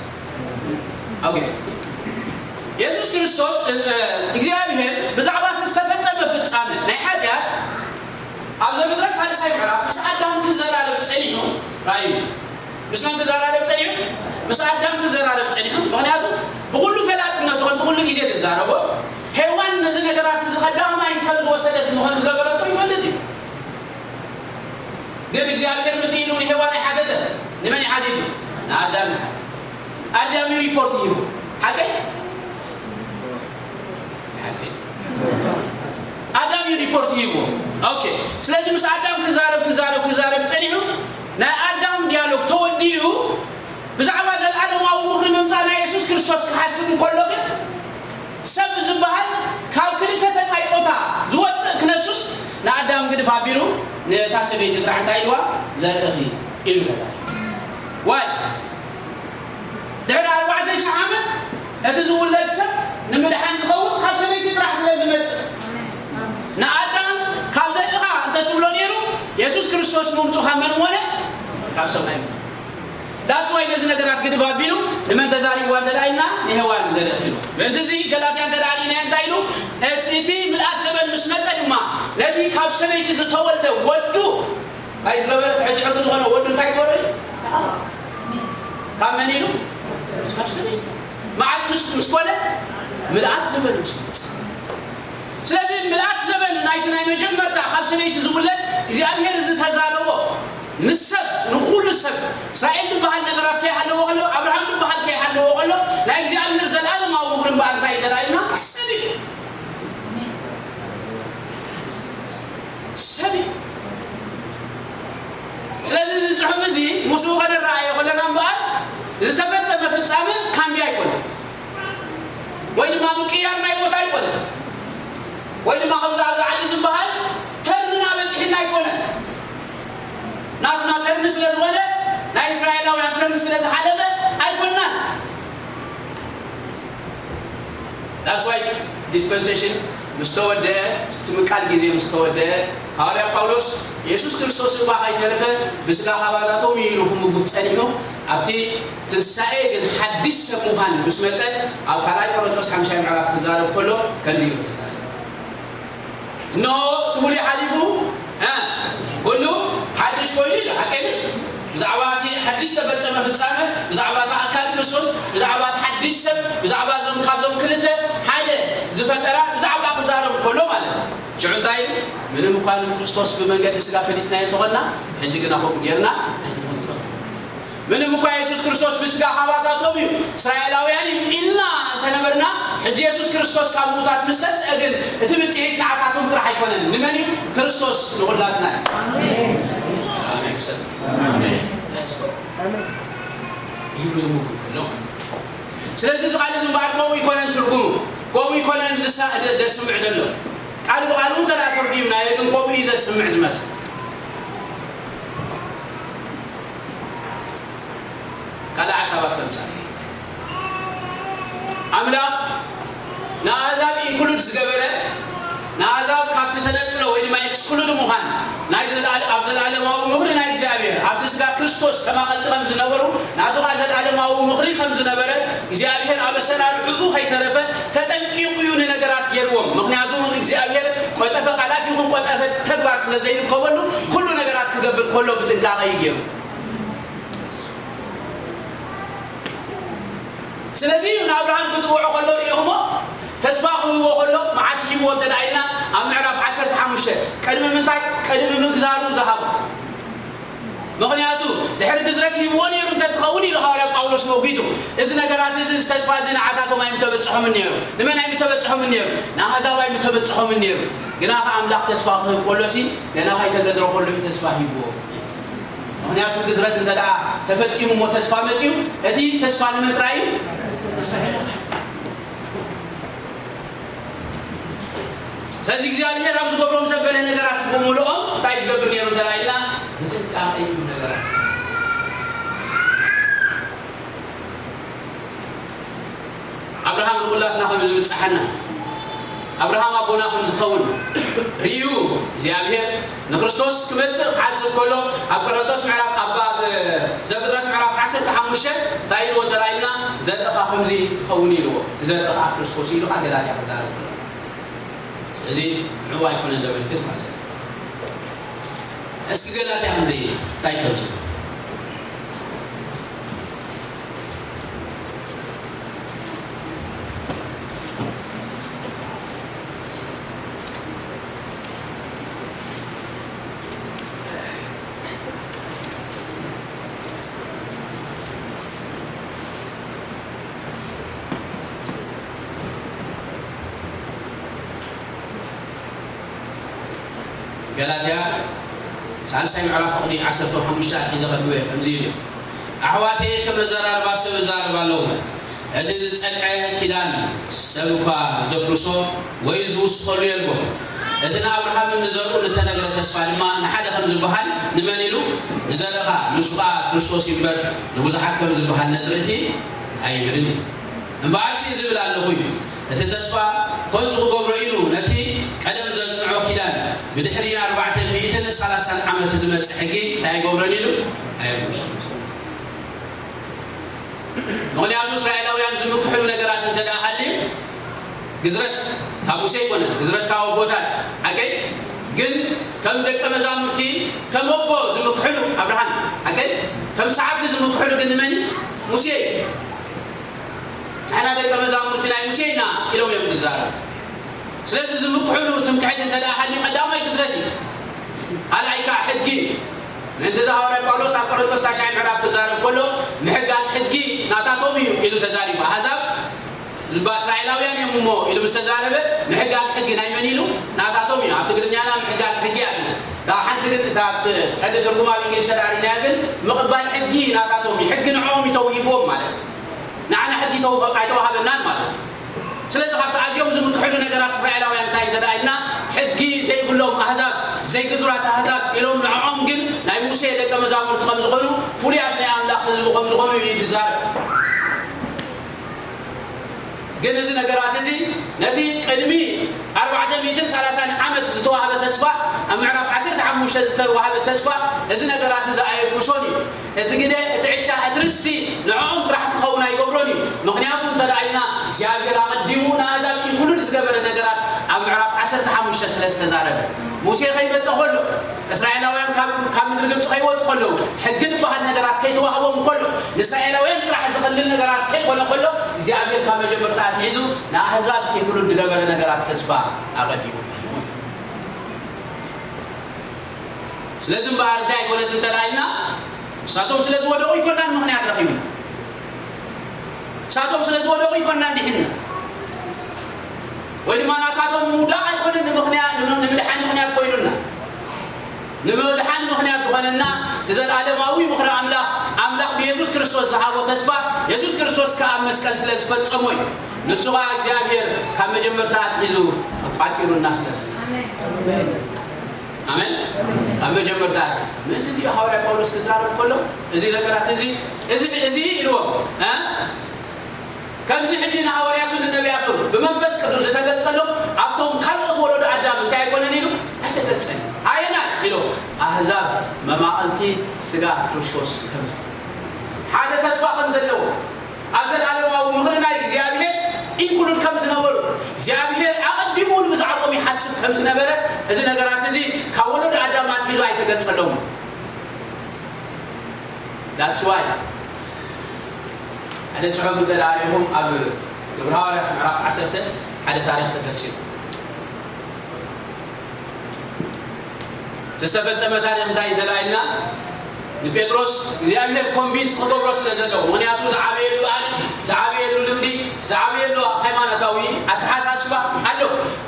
ኦኬ። የሱስ ክርስቶስ፣ እ፣ እ፣ እግዚኣብሔር ብዛዕባ እቲ ዝተፈጸመ ፍጻመ ናይ ሓጢኣት ኣብ ዘፍጥረት ሳልሳይ ምዕራፍ ምስ ኣዳም ክዘራረብ ጸኒሑ፣ ራእዩ ምስ መን ክዘራረብ ጸኒሑ? ምስ ኣዳም ክዘራረብ ጸኒሑ። ምኽንያቱ ብኹሉ ፈላጥነቱ፣ ከምቲ ኩሉ ግዜ ዝዛረቦ፣ ሄዋን ነዚ ነገራት እዚ ቀዳማይ ከም ዝወሰደት እሞ ከም ዝገበረቶ ይፈልጥ እዩ። ግን እግዚኣብሔር ምጽእ ኢሉ ንሄዋን ኣይሓተተን። ንመን እዩ ሓቲቱ? ንኣዳም እዩ ሓቲቱ። ኣዳም እዩ ሪፖርት ሂቡ። ሓቀይ? ሓቀይ። ኣዳም እዩ ሪፖርት ሂቡ። ኦኬ። ስለዚ ምስ ኣዳም ክዛረብ፣ ክዛረብ፣ ክዛረብ ጸኒሑ፣ ናይ ኣዳም ዲያሎግ ተወዲኡ፣ ብዛዕባ ዘልኣለማዊ ምኽሪ ምምጻእ ናይ የሱስ ክርስቶስ ክሓስብ እንከሎ ግን፣ ሰብ ዝበሃል ካብ ክልተ ተጻይ ጾታ ዝወጽእ ክነሱስ፣ ንኣዳም ግድፍ ኣቢሉ፣ ነታ ሰበይቲ ጥራሕ እንታይ ኢልዋ? ዘርእኺ ኢሉ ተዛሪቡ። ዋይ? ድሕሪ ኣርባዕተ ሽሕ ዓመት፣ እቲ ዝውለድ ሰብ ንምድሓን ዝኸውን ካብ ሰበይቲ ጥራሕ ስለ ዝመጽእ፣ ንኣዳም ካብ ዘርእኻ እንተ ትብሎ ነይሩ፣ የሱስ ክርስቶስ ምምጹ ካብ መን ምኾነ? ካብ ሰማይ ምኾነ። That's why ነዚ ነገራት ግድፍ ኣቢሉ ንመን ተዛሪብዋ እንተ ደኣ ኢልና፣ ንሄዋን ዘርእኺ ኢሉ። ምእንቲ እዚ ገላትያ እንተ ደኣ ርኢናዮ እንታይ ኢሉ? እቲ፣ እቲ ምልኣት ዘበን ምስ መጸ ድማ፣ ነቲ ካብ ሰበይቲ ዝተወልደ ወዱ፣ እንታይ ዝገበረ? ትሕቲ ሕጊ ዝኾነ ወዱ እንታይ ገበረ? ካብ መን ኢሉ? ካብ ሰበይቲ። መዓስ ምስ፣ ምስ ኮነ? ምልኣት ዘበን ምስ መጸ። ስለዚ ምልኣት ዘበን ናይቲ ናይ መጀመርታ ካብ ሰበይቲ ዝውለድ እግዚኣብሔር ዝተዛረቦ ምስ ሰብ፣ ንኹሉ ሰብ፣ እስራኤል ዝበሃል ነገራት ከይሃለዎ ከሎ፣ ኣብርሃም ዝበሃል ከይሃለዎ ከሎ፣ ናይ እግዚኣብሔር ዘላለማዊ ምኽሪ እምበኣር እንታይ እዩ ተራእዩና? ሰብ እዩ። ሰብ እዩ። ስለዚ እዚ ጽሑፍ እዚ ምስኡ ከነረኣዮ ከለና እምበኣር ዝተፈጸመ ፍጻመ ካምቢ ኣይኮነን፣ ወይ ድማ ምቅያር ናይ ቦታ ኣይኮነን፣ ወይ ድማ ከምዚ ኣብዚ ዓዲ ዝበሃል ተርንና በጺሕና ኣይኮነን። ናትና ተርን ስለ ዝኾነ፣ ናይ እስራኤላውያን ተርን ስለ ዝሓለፈ ኣይኮንናን። That's why dispensation ምስ ተወደአ፣ እቲ ምቃል ግዜ ምስ ተወደአ፣ ሃዋርያ ጳውሎስ፣ የሱስ ክርስቶስ እኳ ከይተረፈ ብስጋ ካባታቶም እዩ ኢሉ ክምጉት ጸኒሑ፣ ኣብቲ ትንሳኤ ግን ሓድሽ ሰብ ምዃን ምስ መጸ፣ ኣብ ካልኣይ ቆሮንቶስ ሓምሻይ ምዕራፍ ክዛረብ ከሎ ከምዚ ኢሉ ተዛረበ። እነሆ እቲ ብሉይ ሓሊፉ፣ እ፣ ኩሉ ሓድሽ ኮይኑ ኢሉ። ሓቀይ ድዩ? ብዛዕባ እቲ ሓድሽ ዝተፈጸመ ፍጻመ፣ ብዛዕባ እቲ ኣካል ክርስቶስ፣ ብዛዕባ እቲ ሓድሽ ሰብ፣ ብዛዕባ እዞም ካብዞም ክልተ ሓደ ዝፈጠራ፣ ብዛዕባ ክዛረብ ከሎ ማለት እዩ። ሽዑ እንታይ ኢሉ? ምንም እኳ ንክርስቶስ ብመንገዲ ስጋ ፈሊጥናዮ እንተኾንና፣ ሕጂ ግና ከምኡ ጌርና ኣይንፈልጦን። ምንም እኳ የሱስ ክርስቶስ ብስጋ ካባታቶም እዩ፣ እስራኤላውያን እዩ ኢልና እንተነበርና፣ ሕጂ የሱስ ክርስቶስ ካብ ምዉታት ምስ ተስአ ግን፣ እቲ ብጽሒት ንዓታቶም ጥራሕ ኣይኮነን። ንመን እዩ? ክርስቶስ ንኹላትና እዩ። ኣሜን። ኣሜን። ክሰጥ። ኣሜን። ኢሉ ዝምጉት ከሎ። ስለዚ እዚ ቃል እዚ እምበኣር ከምኡ ይኮነን ትርጉሙ፣ ከምኡ ይኮነን ዝሳ-፣ ደ-፣ ደስምዕ ዘሎ። ቃል ብቃሉ እንተ ደኣ ተርጉምናዮ ግን ከምኡ እዩ ዘስምዕ ዝመስል። ካልእ ሓሳባት ከምጻእ። ኣምላኽ ንኣህዛብ ኢንክሉድ ዝገበረ፣ ንኣህዛብ ካብቲ ተነጽሎ ወይ ድማ ኤክስክሉድ ምዃን ናይ ዘለኣለ-፣ ኣብ ዘለኣለማዊ ምኽሪ ናይ እግዚኣብሔር ኣብቲ ስጋ ክርስቶስ ተማቐልቲ ከም ዝነበሩ፣ ናቱ ኸኣ ዘለኣለማዊ ምኽሪ ከም ዝነበረ እግዚኣብሔር ኣብ ኣሰራርዕኡ ከይተረፈ ተጠንቂቑ እዩ ንነገራት ገይርዎም። ምኽንያቱ እግዚኣብሔር ቆጠፈ ቃላት ይኹን ቆጠፈ ተግባር ስለ ዘይርከበሉ ኩሉ ነገራት ክገብር ከሎ ብጥንቃቐ እዩ ገይሩ። ስለዚ ንኣብርሃም ክጽውዖ ከሎ ርኢኹሞ፣ ተስፋ ክህቦ ከሎ መዓስ ሂብዎ እንተ ደኣ ኢልና፣ ኣብ ምዕራፍ ዓሰርተ ሓሙሽተ ቅድሚ ምንታይ? ቅድሚ ምግዛሩ ዝሃቦ። ምኽንያቱ ድሕሪ ግዝረት ሂብዎ ነይሩ እንተ ትኸውን ኢሉ ሃዋርያ ጳውሎስ መጒቱ፣ እዚ ነገራት እዚ፣ እዚ ተስፋ እዚ ንዓታቶም ኣይምተበጽሖምን ነይሩ። ንመን ኣይምተበጽሖምን ነይሩ? ንኣህዛብ ኣይምተበጽሖምን ነይሩ። ግና ኸኣ ኣምላኽ ተስፋ ክህብ ከሎሲ፣ ገና ከይተገዝረ ከሎ እዩ ተስፋ ሂብዎ። ምኽንያቱ ግዝረት እንተ ደኣ ተፈጺሙ እሞ ተስፋ መጺኡ፣ እቲ ተስፋ ንምጥራይ እዩ። ስለዚ እግዚኣብሔር ኣብ ዝገብሮም ዘበለ ነገራት ብምልኦም እንታይ ዝገብር ነይሩ እንተ ኢልና፣ ብጥንቃቄ እዩ ነገራት። ኣብርሃም ንኹላትና ከም ዝብጽሓና፣ ኣብርሃም ኣቦና ከም ዝኸውን ርእዩ እግዚኣብሔር ንክርስቶስ ክመጽእ ክሓስብ ከሎ፣ ኣብ ቆሮንቶስ ምዕራፍ፣ ኣብ፣ ኣብ ዘፍጥረት ምዕራፍ ዓሰርተ ሓሙሽተ እንታይ ኢልዎ እንተ ኢልና፣ "ዘርእኻ ከምዚ ክኸውን" ኢልዎ። እቲ ዘርኢ ኸዓ ክርስቶስ ኢሉ ኸዓ ገላትያ ክዛረብ ከሎ። ስለዚ ንዕኡ ኣይኮነን ዘመልክት ማለት እዩ። እስኪ ገላትያ ክንርኢ ኢና እንታይ ከም ዝብል። ገላትያ ሳልሳይ ምዕራፍ ፍቕዲ ዓሰርተ ሓሙሽተ ኣትሒዘ ከንብበ እየ። ከምዚ ኢሉ፣ ኣሕዋተየ፣ ከም ኣዘራርባ ሰብ እዛረብ ኣለኹ። እቲ ዝጸንዐ ኪዳን ሰብ እኳ ዘፍርሶ ወይ ዝውስኸሉ የልቦን። እቲ ንኣብርሃምን ንዘርኡን እተነግረ ተስፋ ድማ ንሓደ ከም ዝበሃል ንመን ኢሉ? ንዘርእኻ፣ ንሱ ኸኣ ክርስቶስ እዩ እምበር፣ ንብዙሓት ከም ዝበሃል ነዝርእቲ ኣይብልን እዩ። እምበኣርሲ ዝብል ኣለኹ እዩ፣ እቲ ተስፋ ከንቱ ክገብሮ ኢሉ ነቲ ቀደም ዘጽንዖ ኪዳን ብድሕሪ ኣርባዕተ ሚእትን ሰላሳን ዓመት ዝመጽእ ሕጊ እንታይ ኣይገብሮን ኢሉ? ኣየፍርሶን። ምኽንያቱ እስራኤላውያን ዝምክሕሉ ነገራት እንተ ደኣ ሃልዩ፣ ግዝረት ካብ ሙሴ ኣይኮነን፣ ግዝረት ካብ ኣቦታት፣ ሓቀይ? ግን ከም ደቀ መዛሙርቲ፣ ከም ኣቦ ዝምክሕሉ ኣብርሃም፣ ሓቀይ? ከም ሰዓብቲ ዝምክሕሉ ግን ንመን እዩ? ሙሴ እዩ። "ንሕና ደቀ መዛሙርቲ ናይ ሙሴ ኢና" ኢሎም እዮም ዝዛረቡ። ስለዚ ዝምክሕሉ ትምክሕቲ እንተ ደኣ ሃልዩ፣ ቀዳማይ ግዝረት እዩ። ካልኣይ ከዓ ሕጊ እዩ። ምእንቲ እዚ ሃዋርያ ጳውሎስ ኣብ ቆሮንቶስ ታሽዓይ ምዕራፍ ክዛረብ ከሎ፣ "ምሕጋግ ሕጊ ናታቶም እዩ" ኢሉ ተዛሪቡ። ኣህዛብ ልባ እስራኤላውያን እዮም እሞ ኢሉ ምስ ተዛረበ፣ "ምሕጋግ ሕጊ ናይ መን?" ኢሉ፣ "ናታቶም እዩ።" ኣብ ትግርኛና ምሕጋግ ሕጊ እያ ትብል። እታ ሓንቲ ግን፣ እታ ት-፣ ትቐሊ ትርጉማ ኣብ እንግሊዝ ተዳሪናያ ግን፣ ምቕባል ሕጊ ናታቶም እዩ። ሕጊ ንዕኦም እዩ ተውሂብዎም ማለት እዩ። ንዓና ሕጊ ተው-፣ ኣይተዋሃበናን ማለት እዩ። ስለዚ ካብቲ ኣዝዮም ዝምክሕሉ ነገራት እስራኤላውያን እንታይ እንተ ደኣ ኢልና፣ ሕጊ ዘይብሎም ኣህዛብ፣ ዘይግዙራት ኣህዛብ ኢሎም ንዕኦም ግን ናይ ሙሴ ደቀ መዛሙርቲ ከም ዝኾኑ፣ ፍሉያት ናይ ኣምላኽ ህዝቢ ከም ዝኾኑ እዩ ዝዛረብ። ግን እዚ ነገራት እዚ ነቲ ቅድሚ ኣርባዕተ ሚእትን ሰላሳን ዓመት ዝተዋህበ ተስፋ፣ ኣብ ምዕራፍ ዓሰርተ ሓሙሽተ ዝተዋህበ ተስፋ፣ እዚ ነገራት እዚ ኣየፍርሶን እዩ። እቲ ግደ፣ እቲ ዕጫ፣ እቲ ርስቲ ንዕኦም ጥራሕ ክኸውን ኣይገብሮን እዩ። ምኽንያቱ እንተ ደኣ ኢልና እግዚኣብሔር ኣቐዲሙ ንኣህዛብ ኢንክሉድ ዝገበረ ነገራት ኣብ ምዕራፍ ዓሰርተ ሓሙሽተ ስለ ዝተዛረበ፣ ሙሴ ከይመጸ ከሎ፣ እስራኤላውያን ካብ ካብ ምድሪ ግብጺ ከይወጹ ከለዉ፣ ሕጊ ዝበሃል ነገራት ከይተዋህቦም ከሎ፣ ንእስራኤላውያን ጥራሕ ዝኸልል ነገራት ከይኮነ ከሎ፣ እግዚኣብሔር ካብ መጀመርታ ኣትሒዙ ንኣህዛብ ኢንክሉድ ዝገበረ ነገራት ተስፋ ኣቐዲሙ። ስለዚ እምበኣር እንታይ ኣይኮነት እንተ ደኣ ኢልና፣ ንሳቶም ስለ ዝወደቑ ኣይኮናን ምኽንያት ረኺብና። ንሳቶም ስለ ዝወደቑ ኣይኮናን ድሒንና። ወይ ድማ ናታቶም ምውዳቕ ኣይኮነን ንምኽንያት፣ ንምድሓን ምኽንያት ኮይኑና። ንምድሓን ምኽንያት ዝኾነና እቲ ዘለኣለማዊ ምኽሪ ኣምላኽ፣ ኣምላኽ ብየሱስ ክርስቶስ ዝሃቦ ተስፋ፣ የሱስ ክርስቶስ ከኣ ኣብ መስቀል ስለ ዝፈጸሞ እዩ። ንሱ ኸኣ እግዚኣብሔር ካብ መጀመርታ ኣትሒዙ ኣቋጺሩና ስለ ዝነበረ። ኣሜን። ካብ መጀመርታ ኣትሒዙ። ምእንቲ እዚ ሃዋርያ ጳውሎስ ክዛረብ ከሎ፣ እዚ ነገራት እዚ፣ እዚ፣ እዚ ኢልዎም፣ እ? ከምዚ ሕጂ ንሃዋርያቱ ንነቢያቱ ብመንፈስ ቅዱስ ዝተገልጸሎም፣ ኣብቶም ካልኦት ወለዶ ኣዳም እንታይ ኣይኮነን ኢሉ? ኣይተገልጸን። ኣየናይ ኢሉ? ኣህዛብ መማቕልቲ ስጋ ክርስቶስ ከም ዝኾኑ። ሓደ ተስፋ ከም ዘለዎ፣ ኣብ ዘላለማዊ ምኽሪ ናይ እግዚኣብሔር ኢንክሉድ ከም ዝነበሩ፣ እግዚኣብሔር ኣቐዲሙ እውን ብዛዕባኦም ይሓስብ ከም ዝነበረ፣ እዚ ነገራት እዚ ካብ ወለዶ ኣዳም ኣትሒዙ ኣይተገልጸሎምን። That's why ሓደ ጽሑፍ እንተ ደኣ ርኢኹም ኣብ ግብረ ሃዋርያት ምዕራፍ ዓሰርተ ሓደ ታሪኽ ተፈጺሙ። እቲ ዝተፈጸመ ታሪኽ እንታይ እንተ ደኣ ኢልና፣ ንጴጥሮስ እግዚኣብሔር ኮንቪንስ ክገብሮ ስለ ዘለዎ፣ ምኽንያቱ ዝዓበየሉ ባህሊ፣ ዝዓበየሉ ልምዲ፣ ዝዓበየሉ ሃይማኖታዊ ኣተሓሳስባ ኣሎ።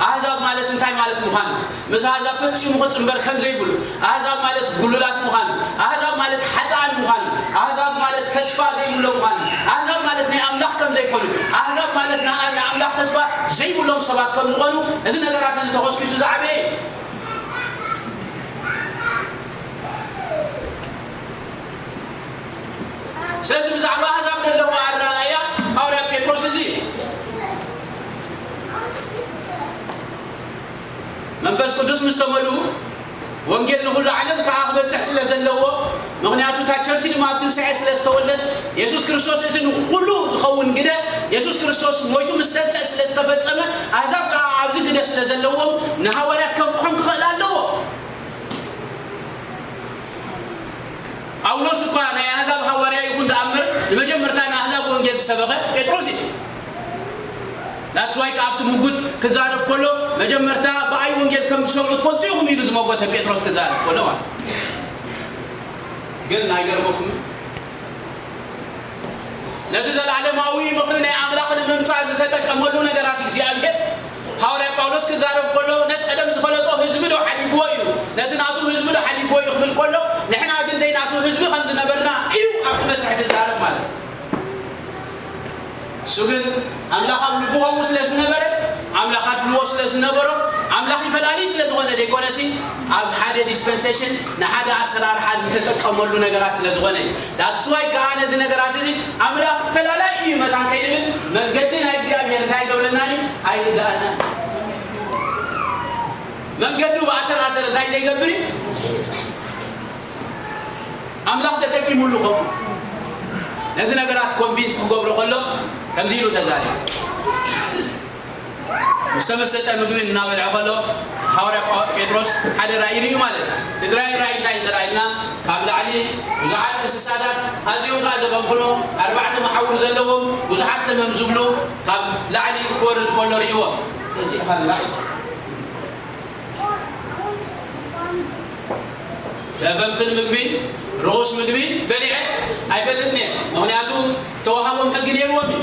ኣህዛብ ማለት እንታይ ማለት ምዃኑ፣ ምስ ኣህዛብ ፈጺሙ ክጽንበር ከም ዘይብሉ፣ ኣህዛብ ማለት ጉሉላት ምዃኑ፣ ኣህዛብ ማለት ሓጥኣን ምዃኑ፣ ኣህዛብ ማለት ተስፋ ዘይብሎም ምዃኑ፣ ኣህዛብ ማለት ናይ ኣምላኽ ከም ዘይኮኑ፣ ኣህዛብ ማለት ንኣ-፣ ንኣምላኽ ተስፋ ዘይብሎም ሰባት ከም ዝኾኑ፣ እዚ ነገራት እዚ ተኾስኪሱ ዝዓበየ እዩ። ስለዚ ብዛዕባ ኣህዛብ ዘለዎ ኣረኣእያ ሃዋርያ ጴጥሮስ እዚ እዩ። መንፈስ ቅዱስ ምስ ተመልኡ፣ ወንጌል ንኹሉ ዓለም ከኣ ክበጽሕ ስለ ዘለዎ፣ ምኽንያቱ እታ ቸርች ድማ ኣብ ትንሳኤ ስለ ዝተወልደት፣ የሱስ ክርስቶስ እቲ ንኹሉ ዝኸውን ግደ፣ የሱስ ክርስቶስ ሞይቱ ምስ ተንስአ ስለ ዝተፈጸመ፣ ኣህዛብ ከኣ ኣብዚ ግደ ስለ ዘለዎም፣ ንሃዋርያት ከንቅሖም ክኽእል ኣለዎ። ጳውሎስ እኳ ናይ ኣህዛብ ሃዋርያ ይኹን ደኣ እምበር፣ ንመጀመርታ ንኣህዛብ ወንጌል ዝሰበኸ ጴጥሮስ እዩ። That's why ከኣ ኣብቲ ምጉት ክዛረብ ከሎ፣ መጀመርታ ብኣይ ወንጌል ከም ትሰምዑ ትፈልጡ ኢኹም ኢሉ ዝመጎተ ጴጥሮስ ክዛረብ ከሎ ማለት። ግን ኣይገርመኩምን? ነቲ ዘለዓለማዊ ምኽሪ ናይ ኣምላኽ ንምምጻእ ዝተጠቀመሉ ነገራት እግዚኣብሔር፣ ሃዋርያ ጳውሎስ ክዛረብ ከሎ፣ ነቲ ቀደም ዝፈለጦ ህዝቢ ዶ ሓዲግዎ እዩ? ነቲ ናቱ ህዝቢ ዶ ሓዲግዎ እዩ ክብል ከሎ፣ ንሕና ግን ዘይናቱ ህዝቢ ከም ዝነበርና እዩ ኣብቲ መስርሕ ዝዛረብ ማለት እዩ። እሱ ግን ኣምላኽ ኣብ ልቡ ከምኡ ስለ ዝነበረ፣ ኣምላኽ ኣድልዎ ስለ ዝነበሮ፣ ኣምላኽ ይፈላሊ ስለ ዝኾነ ደይኮነሲ፣ ኣብ ሓደ ዲስፐንሴሽን ንሓደ ኣሰራርሓ ዝተጠቀመሉ ነገራት ስለ ዝኾነ እዩ። That's why ከኣ ነዚ ነገራት እዚ ኣምላኽ ፈላላይ እዩ መታን ከይንብል፣ መንገዲ ናይ እግዚኣብሔር እንታይ ይገብረና እዩ? ኣይርድኣና። መንገዱ ብኣሰር ኣሰር እንታይ ዘይገብር እዩ? ኣምላኽ ተጠቂሙሉ ከምኡ። ነዚ ነገራት ኮንቪንስ ክገብሮ ከሎ ከምዚ ኢሉ ተዛሪቡ። ምስ ተመሰጠ ምግቢ እናበልዐ ከሎ ሃዋርያ ጳው-፣ ጴጥሮስ ሓደ ራእይ ርእዩ ማለት እዩ። እቲ ራእይ፣ ራእይ እንታይ እንተ ኢልና፣ ካብ ላዕሊ ብዙሓት እንስሳታት ኣዝዮም ከኣ ዘፈንፍኑ ኣርባዕተ መሓውር ዘለዎም ብዙሓት ለመም ዝብሉ ካብ ላዕሊ ክወርድ ከሎ ርእይዎ። እዚ ኢኻ ራእይ። ዘፈንፍን ምግቢ፣ ርኹስ ምግቢ በሊዐ ኣይፈልጥን እየ። ምኽንያቱ ተዋሃቦም ሕጊ ነይርዎም እዩ።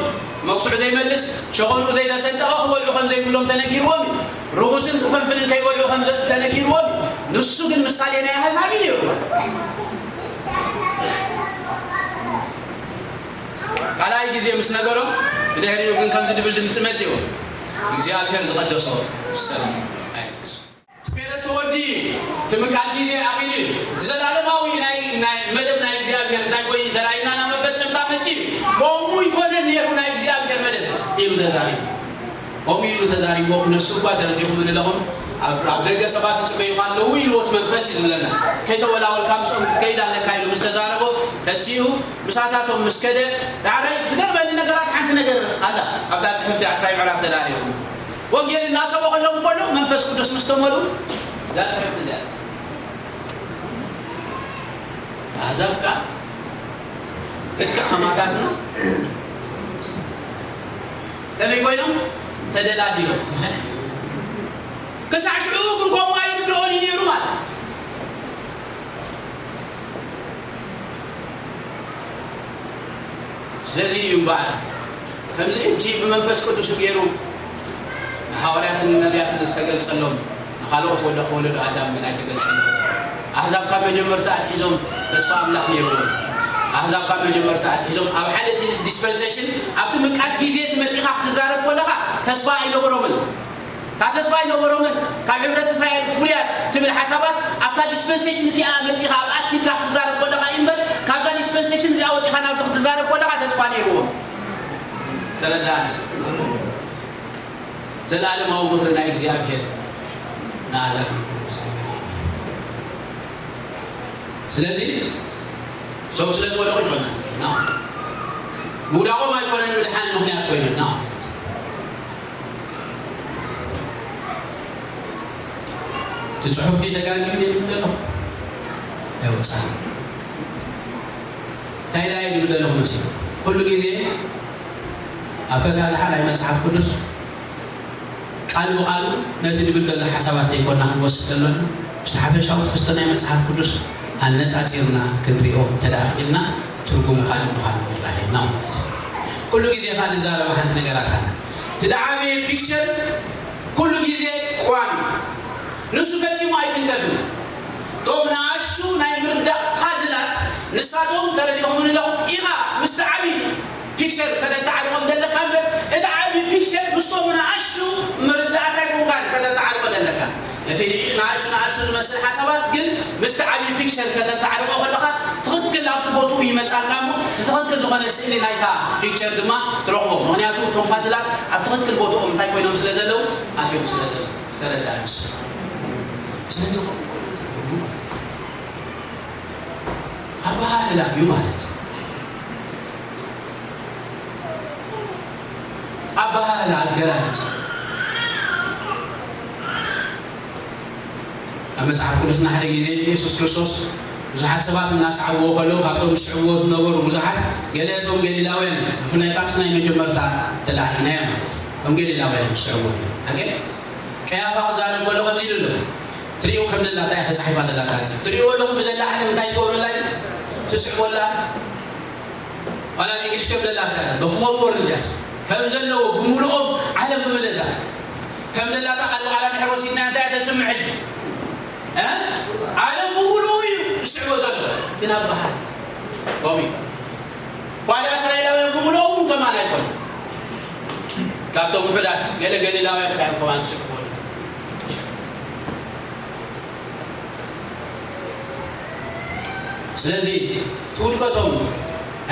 መክሱዕ ዘይመልስ፣ ሸኾንኡ ዘይተሰንጠቐ ክበልዑ ከም ዘይብሎም ተነጊርዎም እዩ። ርኹስን ዘፈንፍንን ከይበልዑ ከም ዘ-፣ ተነጊርዎም እዩ። ንሱ ግን ምሳሌ ናይ ኣህዛብ እዩ ነይሩ። ካልኣይ ግዜ ምስ ነገሮም፣ ብድሕሪኡ ግን ከምዚ ድብል ድምፂ መፂኡ፣ እግዚኣብሔር ዝቐደሶ ሰላም ኣይነግስ። ስፔረት ተወዲ፣ እቲ ምቃል ግዜ ኣኺሉ እዩ። እቲ ዘላለማዊ ናይ፣ ናይ መደብ ናይ እግዚኣብሔር እንታይ ኮይኑ ተራእዩና ናብ መፈጸምታ መጺኡ እዩ። ከምኡ ይኮነን ነይሩ ናይ እግዚኣብሔር መደብ። ኢሉ ተዛሪቡ። ከምኡ ኢሉ ተዛሪብዎ ክነሱ እኳ ተረዲኹም ኣለኹም። ኣብ ኣብ ደገ ሰባት ይጽበዩኻ ኣለዉ ኢልዎ እቲ መንፈስ እዩ ዝብለና። ከይተወላወልካ ምስኦም ክትከይድ ኣለካ ኢሉ ምስ ተዛረቦ ተሲኡ ምሳታቶም ምስ ከደ ዳዕራይ ዝገርመኒ ነገራት ሓንቲ ነገር ኣላ። ኣብታ ጽሕፍቲ ዓስራይ ምዕራፍ ተዳሪኹም ወንጌል እናሰበኸሎም ከሎ መንፈስ ቅዱስ ምስ ተመሉ እዛ ጽሕፍቲ እዚኣ ኣሕዛብ ከኣ ልክዕ ከማታትና ከመይ ኮይኖም ተደላዲሎም ማለት ክሳዕ ሽዑ ግን ከምኡ ኣይርድኦን እዩ ነይሩ ማለት ስለዚ እዩ እምበኣር ከምዚ ሕጂ ብመንፈስ ቅዱስ ገይሩ ንሃዋርያትን ንነቢያትን ዝተገልጸሎም ንኻልኦት ወደ ወለዶ ኣዳም ግን ኣይተገልጸሎም ኣሕዛብ ካብ መጀመርታ ኣትሒዞም ተስፋ ኣምላኽ ነይርዎም ኣሕዛብ ካብ መጀመርታ ኣትሒዞም ኣብ ሓደ እቲ ዲስፐንሴሽን ኣብቲ ምቃድ ግዜ እቲ መጺኻ ክትዛረብ ከለኻ ተስፋ ኣይነበሮምን ካብ ተስፋ ኣይነበሮምን ካብ ሕብረት እስራኤል ፍሉያት ትብል ሓሳባት ኣብታ ዲስፐንሴሽን እቲኣ መጺኻ ኣብ ኣትኪልካ ክትዛረብ ከለኻ እዩ እምበር ካብዛ ዲስፐንሴሽን እዚኣ ወጺኻ ናብዚ ክትዛረብ ከለኻ ተስፋ ነይርዎም ዝተረዳእንስ ዘላለማዊ ምኽሪ ናይ እግዚኣብሔር ንኣሕዛብ ይኩሉ ዝገበረ እዩ። ስለዚ ሰው ስለ ዝወደቑ ይኮና ምውዳቖም ኣይኮነን ምድሓን ምኽንያት ኮይኑና እቲ ጽሑፍ ድዩ ተጋጊዩ ድዩ ዝብል ዘለኹ ኣይወጻን እንታይ ዳየ ዝብል ዘለኹ መሲሉ ኩሉ ግዜ ኣፈታትሓ ናይ መጽሓፍ ቅዱስ ቃል ብቃሉ ነቲ ዝብል ዘሎ ሓሳባት ዘይኮና ክንወስድ ዘሎና ምስቲ ሓፈሻዊ ትሕዝቶ ናይ መጽሓፍ ቅዱስ ኣነጻጺርና ክንሪኦ እንተ ደኣ ክኢልና ትርጉሙ ካልእ ምዃኑ ንረኣየና ማለት እዩ። ኩሉ ግዜ ከኣ ንዛረባ ሓንቲ ነገራት ኣላ። እቲ ዝዓበየ ፒክቸር ኩሉ ግዜ ቅዋም እዩ። ንሱ ፈጺሙ ኣይትንከፍን። እቶም ንኣሽቱ ናይ ምርዳእ ፓዝላት ንሳቶም ተረዲኹም ንለኹም ኢኻ ምስቲ ዓብዪ ፒክቸር ከተተዓርቆም ዘለካ እምበር እቲ ዓብዪ ፒክቸር ምስቶም ንኣሽቱ መረዳእታ ይኮንካን ከተተዓርቆ ዘለካ እቲ ንኣሽቱ ንኣሽቱ ዝመስል ሓሳባት ግን ምስቲ ዓብዪ ፒክቸር ከተተዓርቆ ከለካ ትኽክል ኣብቲ ቦትኡ ይመፃልካ እሞ እቲ ትኽክል ዝኾነ ስእሊ ናይታ ፒክቸር ድማ ትረኽቦ ምክንያቱ እቶም ፓዝላት ኣብ ትኽክል ቦትኦም እንታይ ኮይኖም ስለ ዘለዉ ኣትዮም ስለ ዘለዉ ዝተረዳእ ንሱ ስለዚ ከምኡ ይኮነ ትርጉሙ ማለት ኣበሃህላ እዩ ማለት ኣበሃህላ ኣገላልፃ ኣብ መፅሓፍ ቅዱስና ሓደ ግዜ የሱስ ክርስቶስ ብዙሓት ሰባት እናሰዓብዎ ከለዉ ካብቶም ዝስዕብዎ ዝነበሩ ብዙሓት ገለ እቶም ገሊላውያን ብፍላይ ካብቲ ናይ መጀመርታ ተላኢናዮ ማለት እዮም እቶም ገሊላውያን ዝስዕብዎ ነይሩ ሓገ ቀያፋ ክዛረብ ከሎ ከምዚ ኢሉ ኣሎ ትሪኡ ከም ደላታ እያ ተፃሒፋ ደላታ ትሪኡ ኣለኹም ብዘላ ዓለም እንታይ ትገብረላ እዩ ትስዕቦላ ዋላ እንግሊሽ ከም ደላታ እያ በክኾም ወርድ እያ ከም ዘለዎ ብምልኦም ዓለም ብምልእታ ከም ደላታ ቃል ብቃላ ድሕር ወሲድና እንታይ ተስምዕ ሕጂ ዓለም ብምልኡ እዩ ዝስዕቦ ዘሎ ግን ኣብ ባህል ኮሚ ዋላ እስራኤላውያን ብምልኦም እውን ከማን ኣይኮነ ካብቶም ውሑዳት ገለ ገሊላውያን ጥራዮም ከማን ዝስዕቦ ስለዚ ትውድቀቶም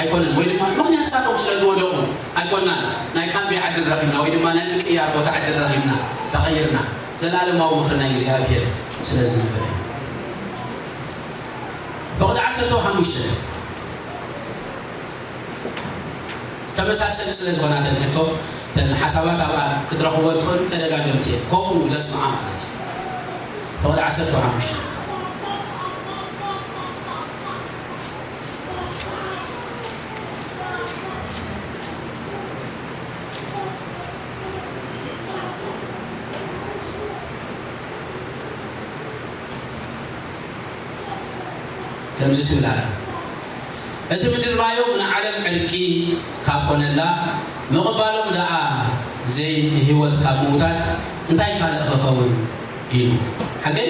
ኣይኮነን ወይ ድማ ምኽንያት ሳቶም ስለ ዝወደቑ ኣይኮናን ናይ ካምቢ ዓዲ ረኺብና ወይ ድማ ናይ ምቅያር ቦታ ዓዲ ረኺብና ተቐይርና ዘላለማዊ ምኽሪ ናይ እግዚኣብሔር ስለ ዝነበረ እዩ። ፍቕዲ ዓሰርተ ሓሙሽተ ተመሳሰልቲ ስለ ዝኾና ተን ሕቶ ተን ሓሳባት ኣብኣ ክትረኽቦ ትኽእል ተደጋገምቲ እየን ከምኡ ዘስምዓ ማለት እዩ። ፍቕዲ ዓሰርተ ሓሙሽተ ከምዚ ትብል ኣላ እቲ ምድርባዮም ንዓለም ዕርቂ ካብ ኮነላ ምቕባሎም ደኣ ዘይ ንህይወት ካብ ምውታት እንታይ ካልእ ክኸውን ኢሉ ሓገይ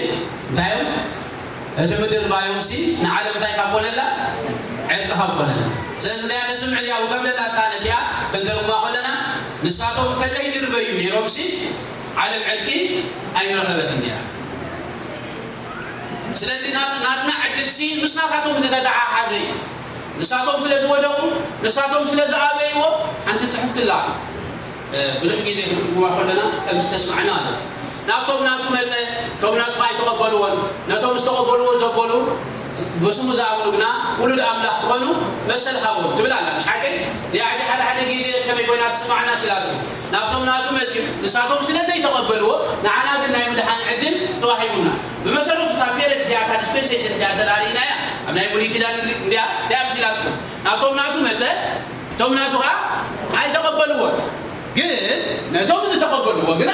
እንታዮም እቲ ምድርባዮም ሲ ንዓለም እንታይ ካብ ኮነላ ዕርቂ ካብ ኮነላ ስለዚ እዚኣ ነስምዕ እዚኣ ውገም ደላታ ነቲኣ ክንተርጉማ ኮለና ንሳቶም እንተዘይድርበዩ ነይሮም ሲ ዓለም ዕርቂ ኣይምረኸበትን ነይራ ስለዚ ናትና ዕድልሲ ምስ ናታቶም ዝተተሓሓዘ እዩ። ንሳቶም ስለ ዝወደቑ፣ ንሳቶም ስለ ዝኣበይዎ፣ ሓንቲ ጽሕፍቲ ኣላ። ብዙሕ ግዜ ክንትርጉማ ከለና ከም ዝተስማዕና ማለት እዩ። ናብቶም ናቱ መጸ፣ እቶም ናቱ ኣይተቐበልዎን፣ ነቶም ዝተቐበልዎ ዘበሉ ብስሙ ዝኣምኑ ግና ውሉድ ኣምላኽ ክኾኑ መሰል ሃቦም ትብል ኣላ። ምሽ ሓቂ? እዚኣ ሕጂ ሓደ ሓደ ግዜ ከመይ ኮይና ትስማዕና ስላትኩም። ናብቶም ናቱ መጺኡ፣ ንሳቶም ስለ ዘይተቐበልዎ፣ ንዓና ግን ናይ ምድሓን ዕድል ተዋሂቡና። ብመሰረቱ እታ ፔረድ እዚኣ፣ እታ ዲስፔንሴሽን እዚኣ ተዳሪእናያ ኣብ ናይ ብሉይ ኪዳን እንዲያ፣ እንዲያ ምሲላትኩም። ናብቶም ናቱ መጸ፣ እቶም ናቱ ኸዓ ኣይተቐበልዎን። ግን ነቶም ዝተቐበልዎ ግና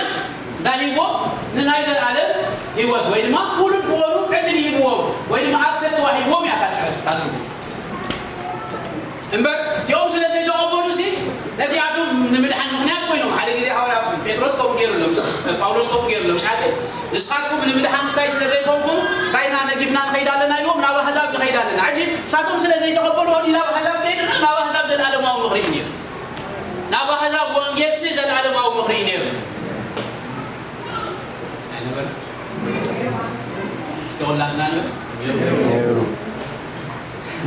እንታይ ሂብዎም? ንናይ ዘለኣለም ህይወት ወይ ድማ ውሉድ ክኾኑ ዕድል ሂብዎም ወይ ድማ ኣክሰስ ተዋሂብዎም እያ እታ ጽሕፍቲ እታ ትርጉም። እምበር እቲኦም ስለ ዘይተቐበሉ ሲ ነቲኣቶም ንምድሓን ምኽንያት ኮይኖም። ሓደ ግዜ ሃዋርያ ጴጥሮስ ከምኡ ገይሩ ኣሎ፣ ጳውሎስ ከምኡ ገይሩ ኣሎ። ምሽ ሓደ ንስኻትኩም ንምድሓን ክስታይ ስለ ዘይኮንኩም እንታይ ኢና ነጊፍና ንኸይድ ኣለና ኢልዎም ናብ ኣህዛብ ንኸይድ ኣለና። ሕጂ ንሳቶም ስለ ዘይተቐበሉ ወዲ ናብ ኣህዛብ ከይድና ናብ ኣህዛብ ዘለኣለማዊ ምኽሪ እዩ ነይሩ። ናብ ኣህዛብ ወንጌል ሲ ዘለኣለማዊ ምኽሪ እዩ ነይሩ። ኣይነበረ? እስከ ሁላትና ንበል። ነይሩ።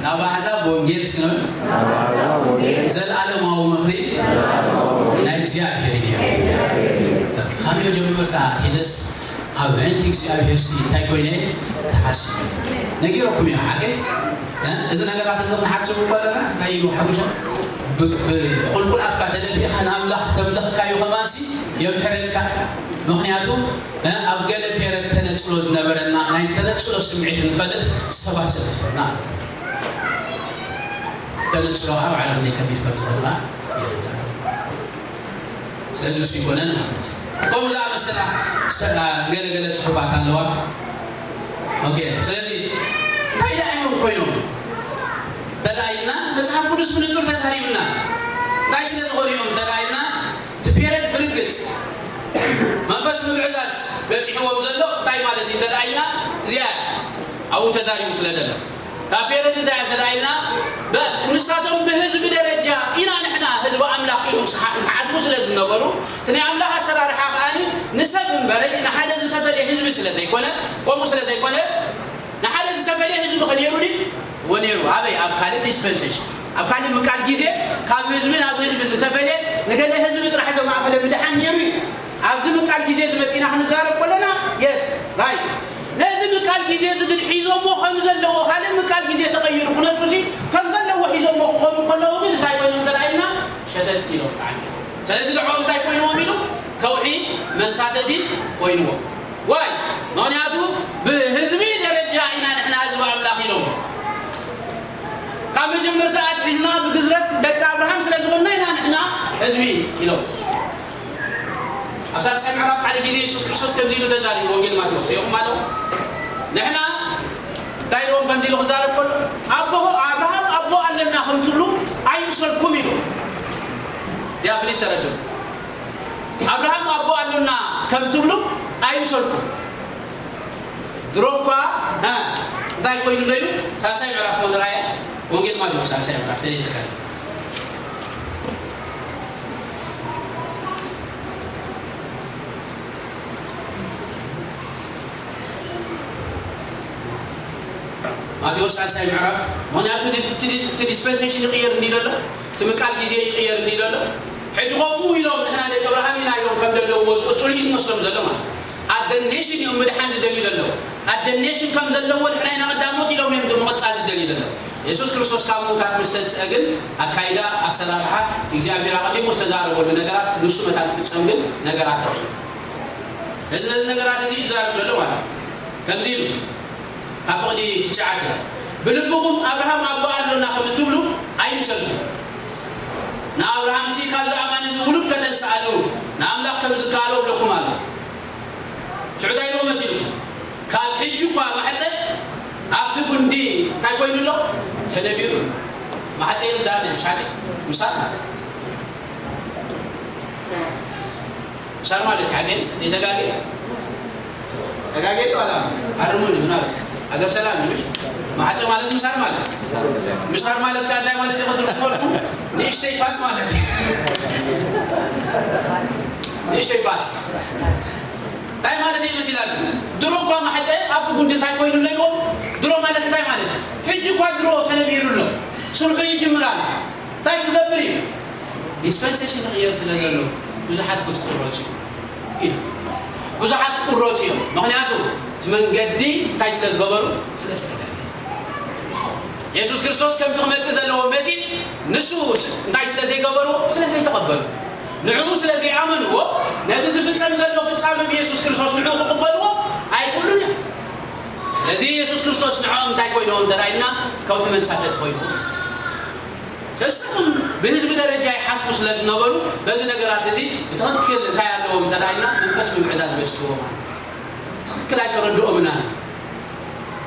ናብ ኣሕዛብ ወንጌል እስከ ንበል። ናብ ኣሕዛብ ወንጌል። ዘለኣለማዊ ምኽሪ። ዘለኣለማዊ ምኽሪ። ናይ እግዚኣብሔር እዩ። ካብ መጀመርታ ኣትሒዘስ ኣብ ዕንቲ እግዚኣብሔር ሲ እንታይ ኮይነ ተሓስብ ነጊረኩም እዮ። ሓቀይ? እ? እዚ ነገራት እዚ ክንሓስብ ከለና ናይ ኢሉ ሓጉሻ ብ-፣ ብቁልቁል ኣፍካ ተደፊእኻ ንኣምላኽ ተምለኽካዮ ከማንሲ የምሕረልካ። ምኽንያቱ እ፣ ኣብ ገለ ፔረድ ተነጽሎ ዝነበረና ናይ ተነጽሎ ስምዒት እንፈልጥ ሰባት ስለ ዝኾንና፣ ተነጽሎ ኣብ ዓለም ናይ ከቢድ ከም ዝኾንና ይርዳእ። ስለዚ እሱ ይኮነን ማለት እዩ። ከምኡ ዝኣመሰላ ስተ-፣ ገለ ገለ ጽሑፋት ኣለዋ። ኦኬ፣ ስለዚ እንታይ ደኣ እዮም ኮይኖም? እንተ ደኣ ኢልና፣ መጽሓፍ ቅዱስ ብንጹር ተዛሪቡና። እንታይ ስለ ዝኾኑ እዮም እንተ ደኣ ኢልና፣ እቲ ፔረድ ብርግጽ መንፈስ ምምዕዛዝ በጺሕዎም ዘሎ እንታይ ማለት እዩ እንተ ደኣ ኢልና፣ እዚኣ ኣብኡ ተዛሪቡ ስለ ዘሎ። እታ ፔረድ እንታይ እንተ ደኣ ኢልና፣ በ-፣ ንሳቶም ብህዝቢ ደረጃ ኢና ንሕና ህዝቢ ኣምላኽ ኢሎም ዝሓ-፣ ዝሓስቡ ስለ ዝነበሩ፣ እቲ ናይ ኣምላኽ ኣሰራርሓ ከኣ ንሰብ እምበረይ ንሓደ ዝተፈልየ ህዝቢ ስለ ዘይኮነ፣ ከምኡ ስለ ዘይኮነ፣ ንሓደ ዝተፈልየ ህዝቢ ከ ነይሩ ድዩ? እወ ነይሩ። ኣበይ? ኣብ ካልእ ዲስፐንሴሽን፣ ኣብ ካልእ ምቃል ግዜ ካብ ህዝቢ ናብ ህዝቢ ዝተፈልየ፣ ንገለ ህዝቢ ጥራሕ ዘማእኸለ ምድሓን ነይሩ እዩ። ኣብዚ ምቃል ግዜ እዚ መጺና ክንዛረብ ከለና፣ የስ፣ ራይት። ነዚ ምቃል ግዜ እዚ ግን ሒዞሞ ከም ዘለዎ፣ ካልእ ምቃል ግዜ ተቐይሩ ክነሱ ሲ ከም ዘለዎ ሒዞሞ ክኾኑ ከለዉ ግን እንታይ ኮይኖም ተራእዩና? ሸተት ኢሎም ተዓንቂፎም። ስለዚ ንዕኦም እንታይ ኮይንዎም ኢሉ? ከውሒ መንሳተቲ ኮይንዎም። ዋይ? ምኽንያቱ ብህዝቢ ደረጃ ኢና ንሕና ህዝቢ ኣምላኽ ኢሎም። ካብ መጀመርታ ኣትሒዝና ብግዝረት ደቂ ኣብርሃም ስለ ዝኾንና ኢና ንሕና ህዝቢ ኢሎም። ኣብ ሳልሳይ ምዕራፍ ሓደ ግዜ የሱስ ክርስቶስ ከምዚ ኢሉ ተዛሪቡ፣ ወንጌል ማቴዎስ። ይኹም ኣለዉ። ንሕና እንታይ ኢልዎም ከምዚ ኢሉ ክዛረብ ከሎ፣ ኣቦ፣ ኣብርሃም ኣቦ ኣለና ከም ትብሉ ኣይምሰልኩም ኢሉ። ዲያብሊስ ተረድኡ። ኣብርሃም ኣቦ ኣሎና ከም ትብሉ ኣይምሰልኩም። ድሮ እኳ፣ እ፣ እንታይ ኮይኑ ኣሎ ኢሉ? ሳልሳይ ምዕራፍ መምርሃያ ወንጌል ማቴዎስ ሳልሳይ ምዕራፍ ተለይ ተካይ። ማቴዎስ ሳልሳይ ምዕራፍ፣ ምኽንያቱ እቲ፣ እቲ፣ እቲ ዲስፐንሴሽን ይቕየር እንዲ ዘሎ፣ እቲ ምቃል ግዜ ይቕየር እንዲ ዘሎ፣ ሕጂ ከምኡ ኢሎም ንሕና ደቂ ኣብርሃም ኢና ኢሎም ከም ዘለውዎ ዝቕጽሉ እዩ ዝመስሎም ዘሎ ማለት እዩ። ኣብ ኔሽን እዮም ምድሓን ዝደልዩ ዘለዉ። ኣብ ኔሽን ከም ዘለዎ ንሕና ኢና ቀዳሞት ኢሎም እዮም ምቕጻል ዝደልዩ ዘለዉ። የሱስ ክርስቶስ ካብ ምዉታት ምስ ተንስአ ግን ኣካይዳ፣ ኣሰራርሓ፣ እግዚኣብሔር ኣቐዲሙ ዝተዛረበሉ ነገራት ንሱ መታን ክፍጸም ግን ነገራት ተቐይሩ። እዚ ነዚ ነገራት እዚ እዩ ዝዛረብ ዘሎ ማለት እዩ። ከምዚ ኢሉ ካብ ፍቕዲ ትሽዓተ፣ ብልብኹም ኣብርሃም ኣቦ ኣሎና ከም እትብሉ ኣይምሰልኩም። ንኣብርሃምሲ ካብዚ ኣማኒ እዚ ውሉድ ከተንስኣሉ ንኣምላኽ ከም ዝከኣሎ እብለኩም ኣሎ። ሽዑ እንታይ ኢልዎ መሲልኩም? ካብ ሕጂ እኳ ማሕፀን ኣብቲ ጉንዲ እንታይ ኮይኑ ኣሎ? ተነቢሩ ኣሎ። ማሕፀን ዳነ ሻቂ ምሳል ምሳር ማለት ሓቂ የተጋገ ተጋገ ዋላ ኣርሙን ምናምን ኣገር ሰላም ይሉሽ ማሕፀ ማለት ምሳር ማለት ምሳር ማለት ከ እንታይ ማለት ይኸ ትርጉም ወልኩም ንእሽተይ ፋስ ማለት እዩ። ንእሽተይ ፋስ እንታይ ማለት እዩ ይመስላል? ድሮ እኳ ማሕፀ ኣብቲ ጉንዲ እንታይ ኮይኑ ኣለዎ? ድሮ ማለት እንታይ ማለት እዩ? ሕጂ እኳ ድሮ ተነቢሩ ኣሎ። ስርሑ ይጅምራል። እንታይ ክገብር እዩ? ዲስፐንሴሽን ይቕየር ስለ ዘሎ ብዙሓት ክትቁረጹ ኢሉ። ብዙሓት ክቁረጹ እዮም። ምኽንያቱ እቲ መንገዲ እንታይ ስለ ዝገበሩ? ስለ ዝተገብረ። የሱስ ክርስቶስ ከምቲ ክመጽእ ዘለዎ መሲሕ ንሱ እንታይ ስለ ዘይገበርዎ? ስለ ዘይተቐበሉ። ንዕኡ ስለ ዘይኣመንዎ፣ ነቲ ዝፍጸም ዘሎ ፍጻመ ብየሱስ ክርስቶስ ንዕኡ ክቕበልዎ ኣይክእሉን እዮም። ስለዚ የሱስ ክርስቶስ ንዕኦም እንታይ ኮይንዎም እንተ ኢልና፣ ከውሒ መንሳፈቲ ኮይንዎም። ንሳቶም ብህዝቢ ደረጃ ይሓስቡ ስለ ዝነበሩ፣ በዚ ነገራት እዚ ብትኽክል እንታይ ኣለዎም እንተ ኢልና፣ መንፈስ ምምዕዛዝ በጺሕዎም ኣሎ። ብትኽክል ኣይተረድኦምን ኣሎ።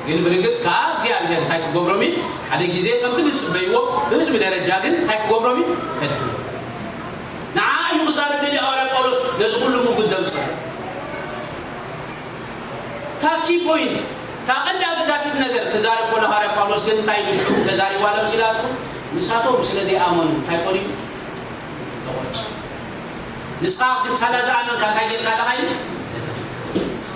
ግን ብርግጽ ከኣ እግዚኣብሔር እንታይ ክገብሮም እዩ? ሓደ ግዜ ከምቲ ዝጽበይዎ ብህዝቢ ደረጃ ግን እንታይ ክገብሮም እዩ? ከድሕኖም። ንዓ እዩ ክዛረብ ደልዩ ሃዋርያ ጳውሎስ ነዚ ኩሉ ምጉት ደምጽ። እታ ኪ ፖይንት፣ እታ ቀንዲ ኣገዳሲት ነገር ክዛረብ ከሎ ሃዋርያ ጳውሎስ ግን እንታይ ኢሉ ሽዑ ተዛሪቡ ኣሎ መሲላትኩም? ንሳቶም ስለ ዘይኣመኑ እንታይ ኮኑ? ተቖርጹ። ንስኻ ግን ሳላ ዝኣመንካ እንታይ ጌርካ ኣለኻ ኢሉ?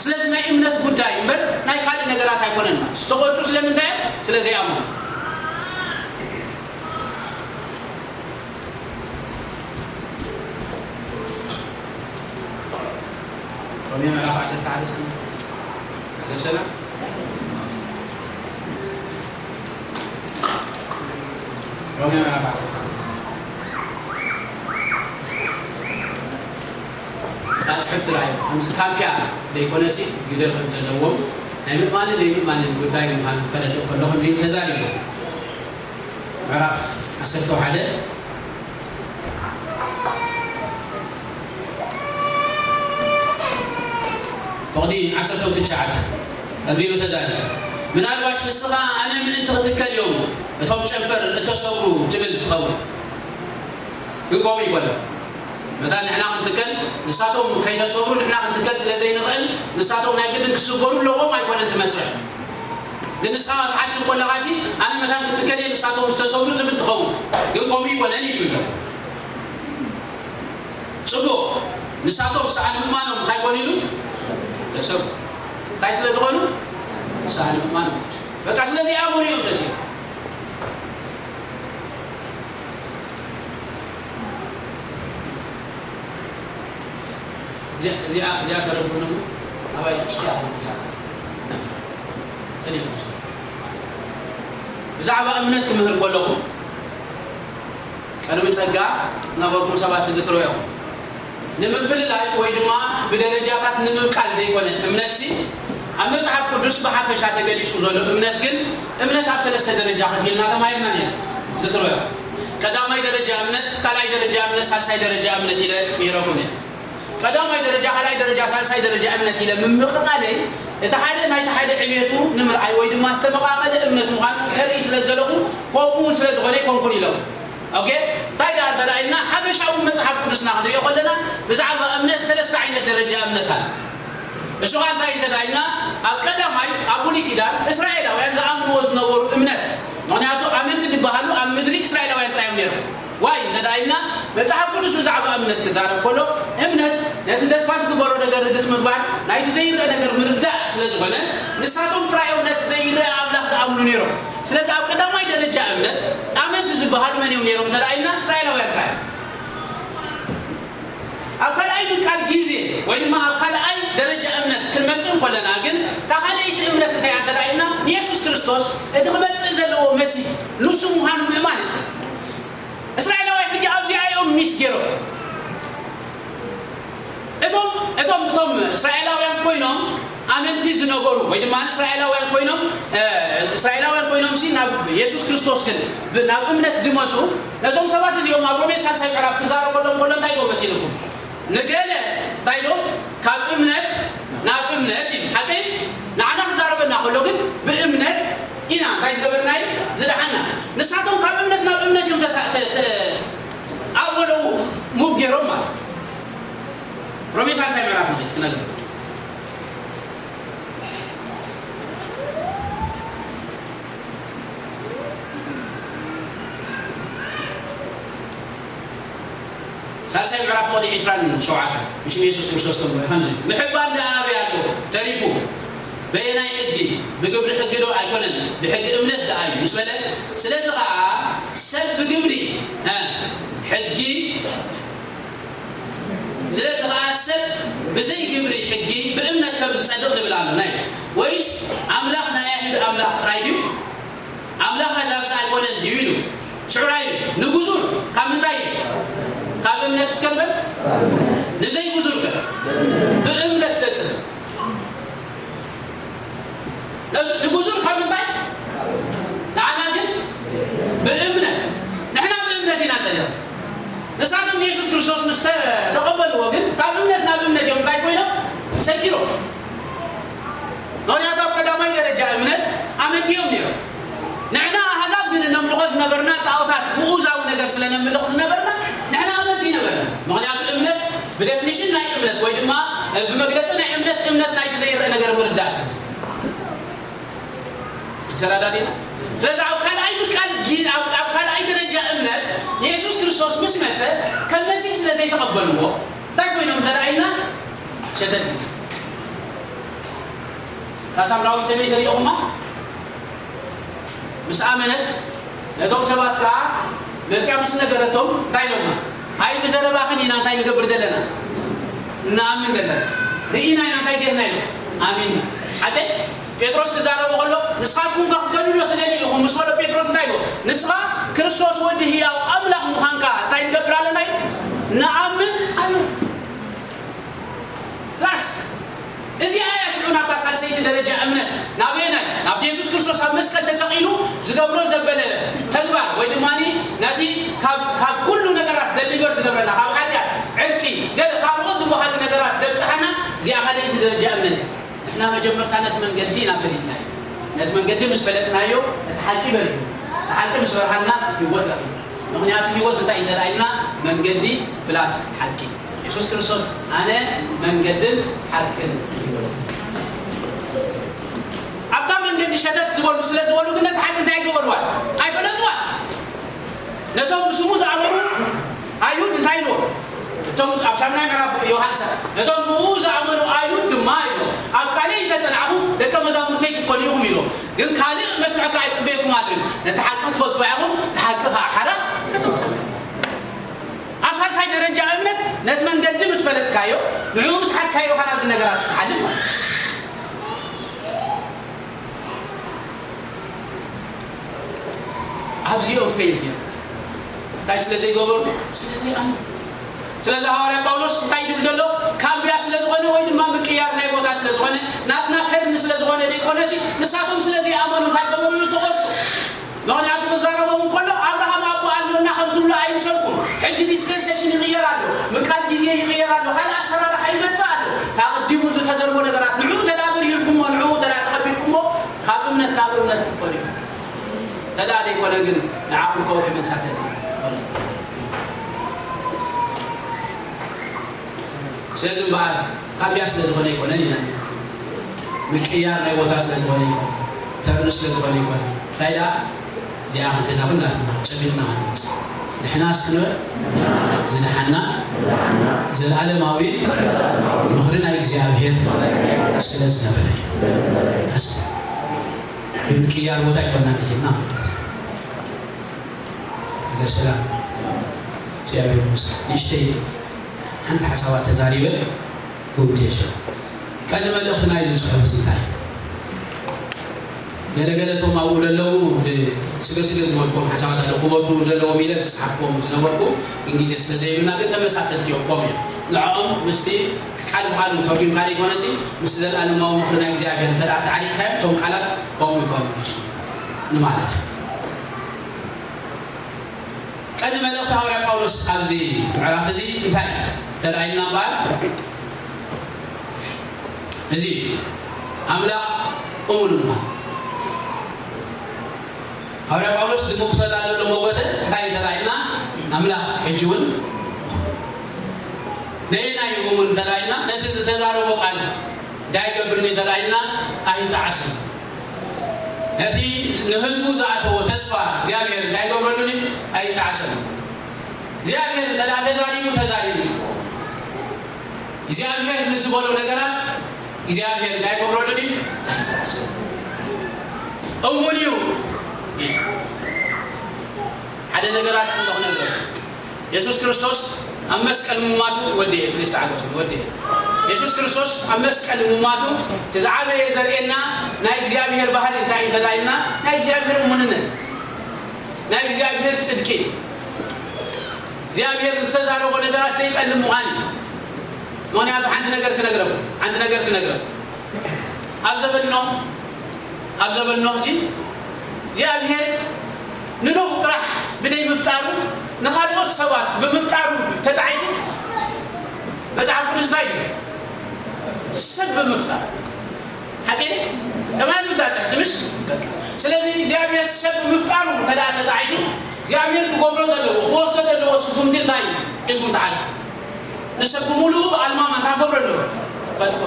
ስለዚ ናይ እምነት ጉዳይ እምበር ናይ ካልእ ነገራት ኣይኮነን። ዝተቖርጹ ስለምንታይ እዮም? ስለ ዘይኣመኑ። ሮሜ ምዕራፍ ዓሰርተ ሓደ እስኪ ኣገምሰና። ሮሜ ምዕራፍ ዓሰርተ ሓደ። እታ ጽሕፍቲ ራእይ ከምዚ ካምፕያ ዘይኮነሲ ግደ ከም ዘለዎም ናይ ምእማንን ዘይምእማንን ጉዳይ ምዃኑ ከረድእ ከሎ ከምዚ ኢሉ ተዛሪቡ። ምዕራፍ ዓሰርተ ሓደ ፍቕዲ ዓሰርተ ትሽዓተ ከምዚ ኢሉ ተዛሪቡ። ምናልባሽ ንስኻ ኣነ ምእንቲ ክትከል እዮም እቶም ጨንፈር እተሰብሩ ትብል ትኸውን። ግን ከምኡ ይኮነ። መታን ንሕና ክንትከል ንሳቶም ከይተሰብሩ ንሕና ክንትከል ስለ ዘይንኽእል ንሳቶም ናይ ግድን ክስበሩ ኣለዎም ኣይኮነን እቲ መስርሕ። ግን ንስኻ ክትሓስብ ከለኻሲ ኣነ መታን ክትከል እየ ንሳቶም ዝተሰብሩ ትብል ትኸውን። ግን ከምኡ ይኮነን እዩ ዝብል። ጽቡቕ። ንሳቶም ሰኣን ምእማኖም እንታይ ኮኑ ኢሉ? ተሰብሩ። እንታይ ስለ ዝኾኑ? ሰኣን ምእማኖም። በቃ ስለዚ ኣመኑ እዮም ተሲሩ። እዚኣ እዚኣ እዚኣ ተረድኡኒ እሞ ኣባይ እሽቲ ኣኹም እዚኣ ተረድኡኒ። ጸሊኦም። ብዛዕባ እምነት ክምህር ከለኹ ቀድሚ ጸጋ ነበርኩም ሰባት ትዝክሩ ኢኹም። ንምፍልላይ ወይ ድማ ብደረጃታት ንምብቃል ዘይኮነ እምነትሲ ኣብ መጽሓፍ ቅዱስ ብሓፈሻ ተገሊጹ ዘሎ እምነት ግን እምነት ኣብ ሰለስተ ደረጃ ከፊልና ተማሂርና ኢና። ዝክሮ ቀዳማይ ደረጃ እምነት፣ ካልኣይ ደረጃ እምነት፣ ሳልሳይ ደረጃ እምነት ኢለ ምሂረኩም እየ። ቀዳማይ ደረጃ፣ ካልኣይ ደረጃ፣ ሳልሳይ ደረጃ እምነት ኢለ ምምቕቓለይ እቲ ሓደ ናይቲ ሓደ ዕቤቱ ንምርኣይ ወይ ድማ ዝተመቓቐለ እምነት ምዃኑ ከርኢ ስለ ዝደለኹ ከምኡ እውን ስለ ዝኾነ ኣይኮንኩን ኢሎም። ኦኬ፣ እንታይ ደኣ እንተ ደኣ ኢልና ሓፈሻዊ መጽሓፍ ቅዱስና ክንሪኦ ከለና ብዛዕባ እምነት ሰለስተ ዓይነት ደረጃ እምነት ኣሎ። እሱ ኸኣ እንታይ እንተ ደኣ ኢልና ኣብ ቀዳማይ ኣብ ብሉይ ኪዳን እስራኤላውያን ዝኣምንዎ ዝነበሩ እምነት፣ ምኽንያቱ ኣመንቲ ዝበሃሉ ኣብ ምድሪ እስራኤላውያን ጥራይ እዮም ነይሮም። ዋይ እንተ ደኣ ኢልና መጽሓፍ ቅዱስ ብዛዕባ እምነት ክዛረብ ከሎ እምነት ነቲ ተስፋ ዝግበሮ ነገር ርግጽ ምግባር ናይቲ ዘይረአ ነገር ምርዳእ ስለ ዝኾነ ንሳቶም ጥራይ እዮም ነቲ ዘይረአ ኣምላኽ ዝኣምኑ ነይሮም። ስለዚ ኣብ ቀዳማይ ደረጃ እምነት ኣመንቲ ዝበሃሉ መን እዮም ነይሮም እንተ ደኣ ኢልና እስራኤላውያን ጥራይ እዮም። ኣብ ካልኣይ ምቃል ግዜ ወይ ድማ ኣብ ካልኣይ ደረጃ እምነት ክንመጽእ እንከለና ግን እታ ካልኣይቲ እምነት እንታይ እያ እንተ ደኣ ኢልና ንየሱስ ክርስቶስ እቲ ክመጽእ ዘለዎ መሲህ ንሱ ምዃኑ ምእማን እዩ። እስራኤላውያን ሕጂ ኣብዚኣ እዮም ሚስ ገይሮም። እቶም እቶም እቶም እስራኤላውያን ኮይኖም ኣመንቲ ዝነበሩ ወይ ድማ እስራኤላውያን ኮይኖም እ፣ እስራኤላውያን ኮይኖም ሲ ናብ የሱስ ክርስቶስ ግን ብ- ናብ እምነት ዝመፁ ነዞም ሰባት እዚኦም ኣብ ሮሜ ሳልሳይ ምዕራፍ ክዛረበሎም ከሎ እንታይ ኢሎም መሲልኩም? ንገለ እንታይ ኢሎም ካብ እምነት ናብ እምነት እዩ ሓቂ ንዓና ክዛረበና ከሎ ግን ብእምነት ኢና እንታይ ዝገበርና እዩ ዝደሓና። ንሳቶም ካብ እምነት ናብ እምነት እዮም ተሳ- ተ- ተ- ኣብ ወለው ሙቭ ገይሮም ማለት ሮሜ ሳልሳይ ምዕራፍ ንኸይድ ክነግር ሳልሳይ ምዕራፍ ፍቕዲ ዕስራን ሸውዓተን ብሽም የሱስ ክርስቶስ ተምሮ ከምዚ ምሕባን ደኣ ኣበይ ኣሎ ተሪፉ በየናይ ሕጊ ብግብሪ ሕጊ ዶ ኣይኮነን ብሕጊ እምነት ደኣ እዩ ምስ በለ ስለዚ ኸዓ ሰብ ብግብሪ እ፣ ሕጊ ብዘይ ግብሪ ሕጊ ብእምነት ከም ዝጸድቕ ንብል ኣለና እዩ። ወይስ ኣምላኽ ናይ ኣይሁድ ኣምላኽ ጥራይ ድዩ? ኣምላኽ ኣሕዛብስ ኣይኮነን ድዩ ኢሉ? ሽዑ ራእዩ ንጉዙር ካብ ምንታይ እዩ? ካብ እምነት እስከ ንበል። ንዘይጉዙር ከ? ብእምነት ዘጽድቕ። ንጉዙር ካብ ምንታይ? ንዓና ግን ብእምነት። ንሕና ብእምነት ኢና ጸዲቕና። ንሳቶም ንየሱስ ክርስቶስ ምስ ተቐበልዎ ግን ካብ እምነት ናብ እምነት እዮም እንታይ ኮይኖም? ሰጊሮም። ምኽንያቱ ኣብ ቀዳማይ ደረጃ እምነት ኣመንቲ እዮም ነይሮም። ንሕና ኣሕዛብ ግን እነምልኾ ዝነበርና ጣዖታት ግኡዛዊ ነገር ስለ ነምልኽ ዝነበርና ንሕና ኣመንቲ ነበርና። ምኽንያቱ እምነት ብደፊኒሽን ናይ እምነት ወይ ድማ ብመግለጺ ናይ እምነት፣ እምነት ናይቲ ዘይረአ ነገር ምርዳእ ስለ ይተረዳድእና። ስለዚ ኣብ ካልኣይ ምቃል ጊ-፣ ኣብ፣ ኣብ ካልኣይ ደረጃ እምነት ንየሱስ ክርስቶስ ምስ መጸ ከም መሲሕ ስለ ዘይተቐበልዎ እንታይ ኮይኖም ተራእይና? ሸተት። እታ ሳምራዊት ሰበይቲ ሪኢኹማ? ምስ ኣመነት ነቶም ሰባት ከኣ መጺኣ ምስ ነገረቶም እንታይ ኢሎማ? ኣይ ብዘረባኽን ኢና እንታይ ንገብር ዘለና? እንኣምን ዘለና። ርኢና ኢና እንታይ ጌርና ኢሎም? ኣሚንና። ሓቀይ? ጴጥሮስ ክዛረቦ ከሎ ንስኻትኩም ከ ክትገድልዎ ትደልዩ ኢኹም ምስ በሎ ጴጥሮስ እንታይ ኢልዎ? ንስኻ ክርስቶስ ወዲ ህያው ኣምላኽ ምዃንካ እንታይ ንገብር ኣለና እዩ? ንኣምን ኣምን። ዛስ እዚኣ እያ ሽዑ ናብታ ሳልሰይቲ ደረጃ እምነት ናበየናይ ናብቲ የሱስ ክርስቶስ ኣብ መስቀል ተሰቒሉ ዝገብሮ ዘበለ ተግባር ወይ ድማ ነቲ ካብ ኩሉ ነገራት ደሊቨር ዝገብረና ካብ ሓጢኣት ዕርቂ ገለ ካልኦት ዝበሃሉ ነገራት ደብፅሓና እዚኣ ካልኣይቲ ደረጃ እምነት እያ። ንሕና መጀመርታ ነቲ መንገዲ ኢና ፈሊጥናዮ። ነቲ መንገዲ ምስ ፈለጥናዮ እቲ ሓቂ በሪሁ። እቲ ሓቂ ምስ በርሃና ህይወት ረኺብና። ምኽንያቱ ህይወት እንታይ እንተደኣ ኢልና መንገዲ ፕላስ ሓቂ። የሱስ ክርስቶስ ኣነ መንገድን ሓቅን ህይወትን። ኣብታ መንገዲ ሸተት ዝበሉ ስለ ዝበሉ ግን ነቲ ሓቂ እንታይ ኣይገበርዋን? ኣይፈለጥዋን። ነቶም ብስሙ ዝኣመኑ ኣይሁድ እንታይ ኢልዎም? እቶም ኣብ ሻምናይ ምዕራፍ ዮሃንስ ነቶም ብኡ ዝኣመኑ ኣይሁድ ድማ ኢልዎም ኣብ ቃለይ እንተጸናዕኹም ደቀ መዛሙርተይ ክትኮኑ ኢኹም ኢልዎም። ግን ካልእ መስርዕ ከኣ ይጽበየኩም ኣለኹ። ነቲ ሓቂ ክትፈልጥዋ ኢኹም፣ እቲ ሓቂ ከኣ ሓራ ክትፍጽሙ። ኣብ ሳልሳይ ደረጃ እምነት ነቲ መንገዲ ምስ ፈለጥካዮ ንዕኡ ምስ ሓዝካዮ ኢኻ ናብዚ ነገራት ክትሓልፍ ማለት እዩ። ኣብዚኦም ፌል እዮም። እንታይ ስለ ዘይገበሩ? ስለ ዘይኣምኑ። ስለዚ ሃዋርያ ጳውሎስ እንታይ ይብል ዘሎ? ካምብያ ስለ ዝኾነ ወይ ድማ ምቅያር ናይ ቦታ ስለ ዝኾነ ናትና ተርም ስለ ዝኾነ ዘይኮነሲ ንሳቶም ስለ ዘይኣመኑ እንታይ ገበሩ እዩ ተቆጡ። ምኽንያቱ ክዛረቦም እንከሎ ኣብርሃም ኣቦ ኣሎና ከም ትብሉ ኣይምሰልኩም። ሕጂ ዲስፐንሴሽን ይቕየር ኣሎ፣ ምቃል ግዜ ይቕየር ኣሎ፣ ካልእ ኣሰራርሓ ይመጽእ ኣሎ። ካብ ቅዲሙ ዝተዘርቦ ነገራት ንዕኡ ተዳብር ይልኩሞ ንዕኡ ተዳ ተቐቢልኩሞ ካብ እምነት ናብ እምነት ክትኮኑ እዩ። ተዳ ዘይኮነ ግን ንዓኹም ከውሒ መሳተቲ ስለዚ እምበኣር ካምብያ ስለ ዝኾነ ኣይኮነን ኢና ምቅያር ናይ ቦታ ስለ ዝኾነ ኣይኮነ ተርኑ ስለ ዝኾነ ኣይኮነ እንታይ ደኣ እዚኣ ክንሕዛ ኩላትና ጨቢጥና ክንወፅእ ንሕና እስክንበል ዝደሓና ዘለኣለማዊ ምኽሪ ናይ እግዚኣብሔር ስለ ዝነበረ እዩ ብምቅያር ቦታ ኣይኮና እንዲሕና ማለት ነገር ሰላም እግዚኣብሔር ይመስገን ንእሽተይ ሓንቲ ሓሳባት ተዛሪበ ክውድየ ሸ ቀንዲ መልእኽቲ ናይዚ ፅሑፍ እዚ እንታይ ገለገለ እቶም ኣብኡ ዘለዉ ስግር ስግር ዝበልኩም ሓሳባት ኣለዉ ክበዱ ዘለዎም ኢለ ዝፅሓፍኩም ዝነበርኩ ግን ግዜ ስለ ዘይብልና ግን ተመሳሰልቲ እዮም ኮም እዮም ንዕኦም ምስቲ ቃል ብቃሉ ተርጒምካ ዘይኮነሲ ምስ ዘለኣለማዊ ምኽሪ ናይ እግዚኣብሔር እንተ ተዓሪቕካዮም እቶም ቃላት ከምኡ ይኮኑ ይመስሉ ንማለት እዩ ቀንዲ መልእኽቲ ሃዋርያ ጳውሎስ ኣብዚ ምዕራፍ እዚ እንታይ ተራእይና እምበኣር እዚ ኣምላኽ እሙን እማ ሃዋርያ ጳውሎስ ዝምጉተላ ዘሎ መጎተ እንታይ ተራእይና ኣምላኽ ሕጂ እውን ነየናይ እሙን ተራእይና ነቲ ዝተዛረቦ ቃል እንታይ ይገብርኒ ተራእይና ኣይጣዓስን ነቲ ንህዝቡ ዝኣተዎ ተስፋ እግዚኣብሔር እንታይ ይገብረሉን ኣይጣዕሰሉ እግዚኣብሔር እንተ ተዛሪቡ ተዛሪቡ እግዚኣብሔር ንዝበሎ ነገራት እግዚኣብሔር እንታይ ይገብረሉን እሙን እዩ ሓደ ነገራት ክነኹ ነገር የሱስ ክርስቶስ ኣብ መስቀል ምማቱ ወደየ ፕሊስ ተዓገሱ ወደየ የሱስ ክርስቶስ ኣብ መስቀል ምሟቱ እቲ ዝዓበየ ዘርእየና ናይ እግዚኣብሔር ባህሪ እንታይ እንተዳይልና ናይ እግዚኣብሔር እሙንነት፣ ናይ እግዚኣብሔር ጽድቂ፣ እግዚኣብሔር ዝተዛረቦ ነገራት ዘይጠልም ምዃን እዩ። ምኽንያቱ ሓንቲ ነገር ክነግረኩም፣ ሓንቲ ነገር ክነግረኩም። ኣብ ዘበን ኖህ፣ ኣብ ዘበን ኖህ እዚ እግዚኣብሔር ንኖህ ጥራሕ ብደይ ምፍጣሩ ንኻልኦት ሰባት ብምፍጣሩ ተጣዒሱ መጽሓፍ ቅዱስ እንታይ እዩ? ሰብ ብምፍጣር ሓቂ ከማን ምታጽሕ ትምሽ ስለዚ እግዚኣብሔር ሰብ ብምፍጣሩ ከዳ ተጣዒሱ እግዚኣብሔር ክገብሮ ዘለዎ ክወስዶ ዘለዎ ስጉምቲ እንታይ ኢልኩም ተሓዝ ንሰብ ብምሉኡ ብኣልማማ እንታይ ክገብሮ ኣለዎ ፈጥፎ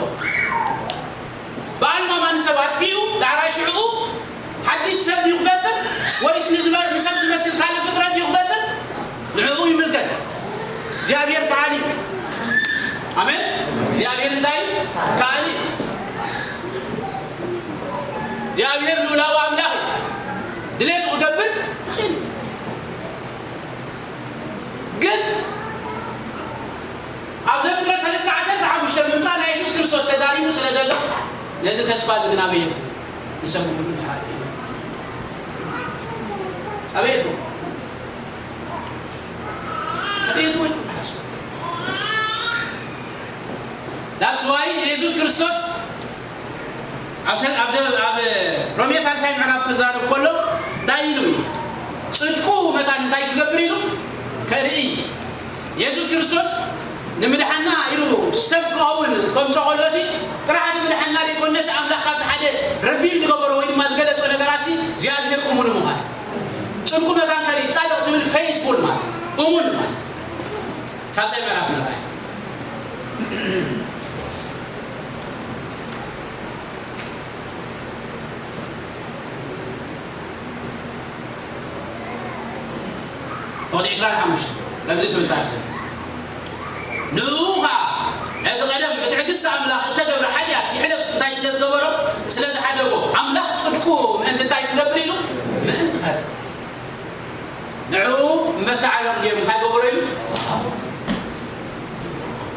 ብኣልማማ ንሰብ ኣጥፊኡ ዳዕራይ ሽዕኡ ሓድሽ ሰብ ድዩ ክፈጥር ወይስ ንዝመ- ንሰብ ዝመስል ካልእ ፍጥረት ድዩ ክፈጥር ንዕኡ ይምልከት እግዚኣብሔር ከኣሊ ኣሜን እግዚኣብሔር እንታይ ከኣሊ እግዚኣብሔር ልኡላዊ ኣምላኽ እዩ ድሌቱ ክገብር ይኽእል ግን ኣብ ዘፍጥረት ሰለስተ ዓሰርተ ሓሙሽተ ምምፃእ ናይ የሱስ ክርስቶስ ተዛሪቡ ስለ ዘሎ ነዚ ተስፋ እዚ ግን ኣበየቱ ንሰብ ምጉዱ ሓልፊ ኣበየቱ ኣበየቱ ወይ ትሓስቡ ዳትስ ዋይ የሱስ ክርስቶስ ኣብ ሰ- ኣብ ዘ- ኣብ ሮሜ ሳልሳይ ምዕራፍ ክዛረብ ከሎ እንታይ ኢሉ እዩ? ጽድቁ መታን እንታይ ክገብር ኢሉ ከርኢ የሱስ ክርስቶስ ንምድሓና ኢሉ ሰብ ክኸውን ከምጾ ከሎሲ ጥራሕ እቲ ምድሓና ዘይኮነስ ኣምላኽ ካብቲ ሓደ ረቪል ዝገበሮ ወይ ድማ ዝገለጾ ነገራትሲ እግዚኣብሔር እሙን ምዃን ጽድቁ መታን ከርኢ ጻድቕ ትብል ፌይስፉል ማለት እሙን ማለት ሳልሳይ ምዕራፍ ንርኣይ ቁጥሪ ዕስራን ሓሙሽተን ከምዚ ትብል ታስለት ንኡ ኸዓ እቲ ቀደም ብትዕግስቲ ኣምላኽ እተገብረ ሓጢኣት ይሕለፍ እንታይ ስለ ዝገበሮ ስለ ዝሓደጎ ኣምላኽ ጽድቁ ምእንቲ እንታይ ክገብር ኢሉ ምእንቲ ኸ ንዕኡ መተዓረቕ ገይሩ እንታይ ገበሮ ኢሉ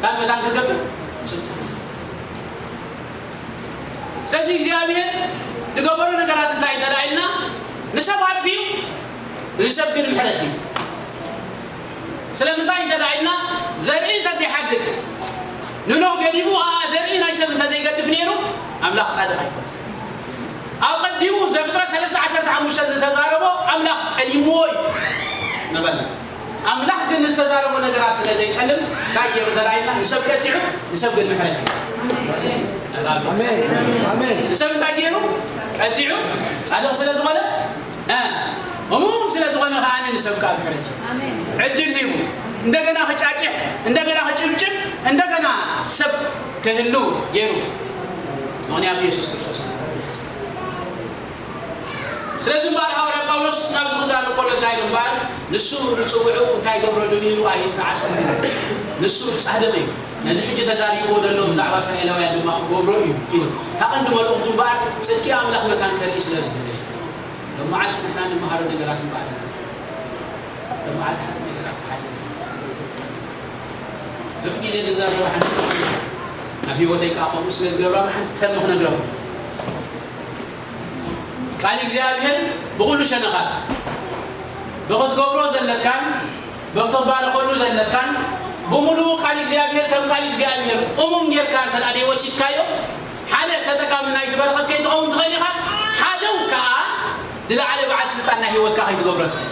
ካብ መታን ክገብር ጽድቁ ስለዚ እግዚኣብሔር ዝገበሮ ነገራት እንታይ እንተደኣ ኢልና ንሰብ ኣጥፊኡ ንሰብ ግን ምሕረት እዩ ስለምንታይ እንተደኣ ኢልና ዘርኢ እንተዘይሓድግ ንኖህ ገዲፉ ኣኣ ዘርኢ ናይ ሰብ እንተዘይገድፍ ነይሩ ኣምላኽ ጻድቕ ኣይኮነ ኣብ ቀዲሙ ዘፍጥረት ሰለስተ ዓሰርተ ሓሙሽተ ዝተዛረቦ ኣምላኽ ጠሊምዎ እዩ ነበለ ኣምላኽ ግን ዝተዛረቦ ነገራት ስለ ዘይጠልም እንታይ ገይሩ ተራእዩና ንሰብ ቀፂዑ ንሰብ ግን ምሕረት እዩ ንሰብ እንታይ ገይሩ ቀፂዑ ፃድቕ ስለ ዝኾነ እሙን ስለ ዝኾነ ከዓ ንሰብ ከዓ ምሕረት እዩ ዕድል ሂቡ እንደገና ክጫጭሕ እንደገና ክጭብጭብ እንደገና ሰብ ክህሉ ገይሩ ምክንያቱ የሱስ ክርስቶስ ስለዚ እምበኣር ሃዋርያ ጳውሎስ ናብዚ ክዛረብ ከሎ እንታይ ኢሉ እምበኣር ንሱ ንፅውዑ እንታይ ገብረሉ ኢሉ ኣይተዓሰሉ ንሱ ፃድቕ እዩ ነዚ ሕጂ ተዛሪብዎ ዘሎ ብዛዕባ እስራኤላውያን ድማ ክገብሮ እዩ ኢሉ እታ ቀንዲ መልእኽቱ እምበኣር ፅድቂ ኣምላኽ መታን ከርኢ ስለ ዝደለየ ሎመዓልቲ ንሕና ንምሃሮ ነገራት እምበኣር ሎመዓልቲ ሓንቲ ነገራት ክሓልፍ ብዙሕ ግዜ ዝዛረባ ሓንቲ ኣብ ህይወተይ ከዓ ከምኡ ስለ ዝገብራ ሓንቲ ተልሚ ክነግረኩም ቃል እግዚኣብሔር ብኹሉ ሸነኻት ብኽትገብሮ ዘለካን ብኽትባረኸሉ ዘለካን ብምሉኡ ቃል እግዚኣብሔር ከም ቃል እግዚኣብሔር እሙን ጌርካ እንተ ደኣ ወሲድካዮ ሓደ ተጠቃሚ ናይቲ በረኸት ከይትኸውን ትኽእል ኢኻ ሓደው ከዓ ንላዕሊ በዓል ስልጣን ናይ ህይወትካ ከይትገብሮ ትኽእል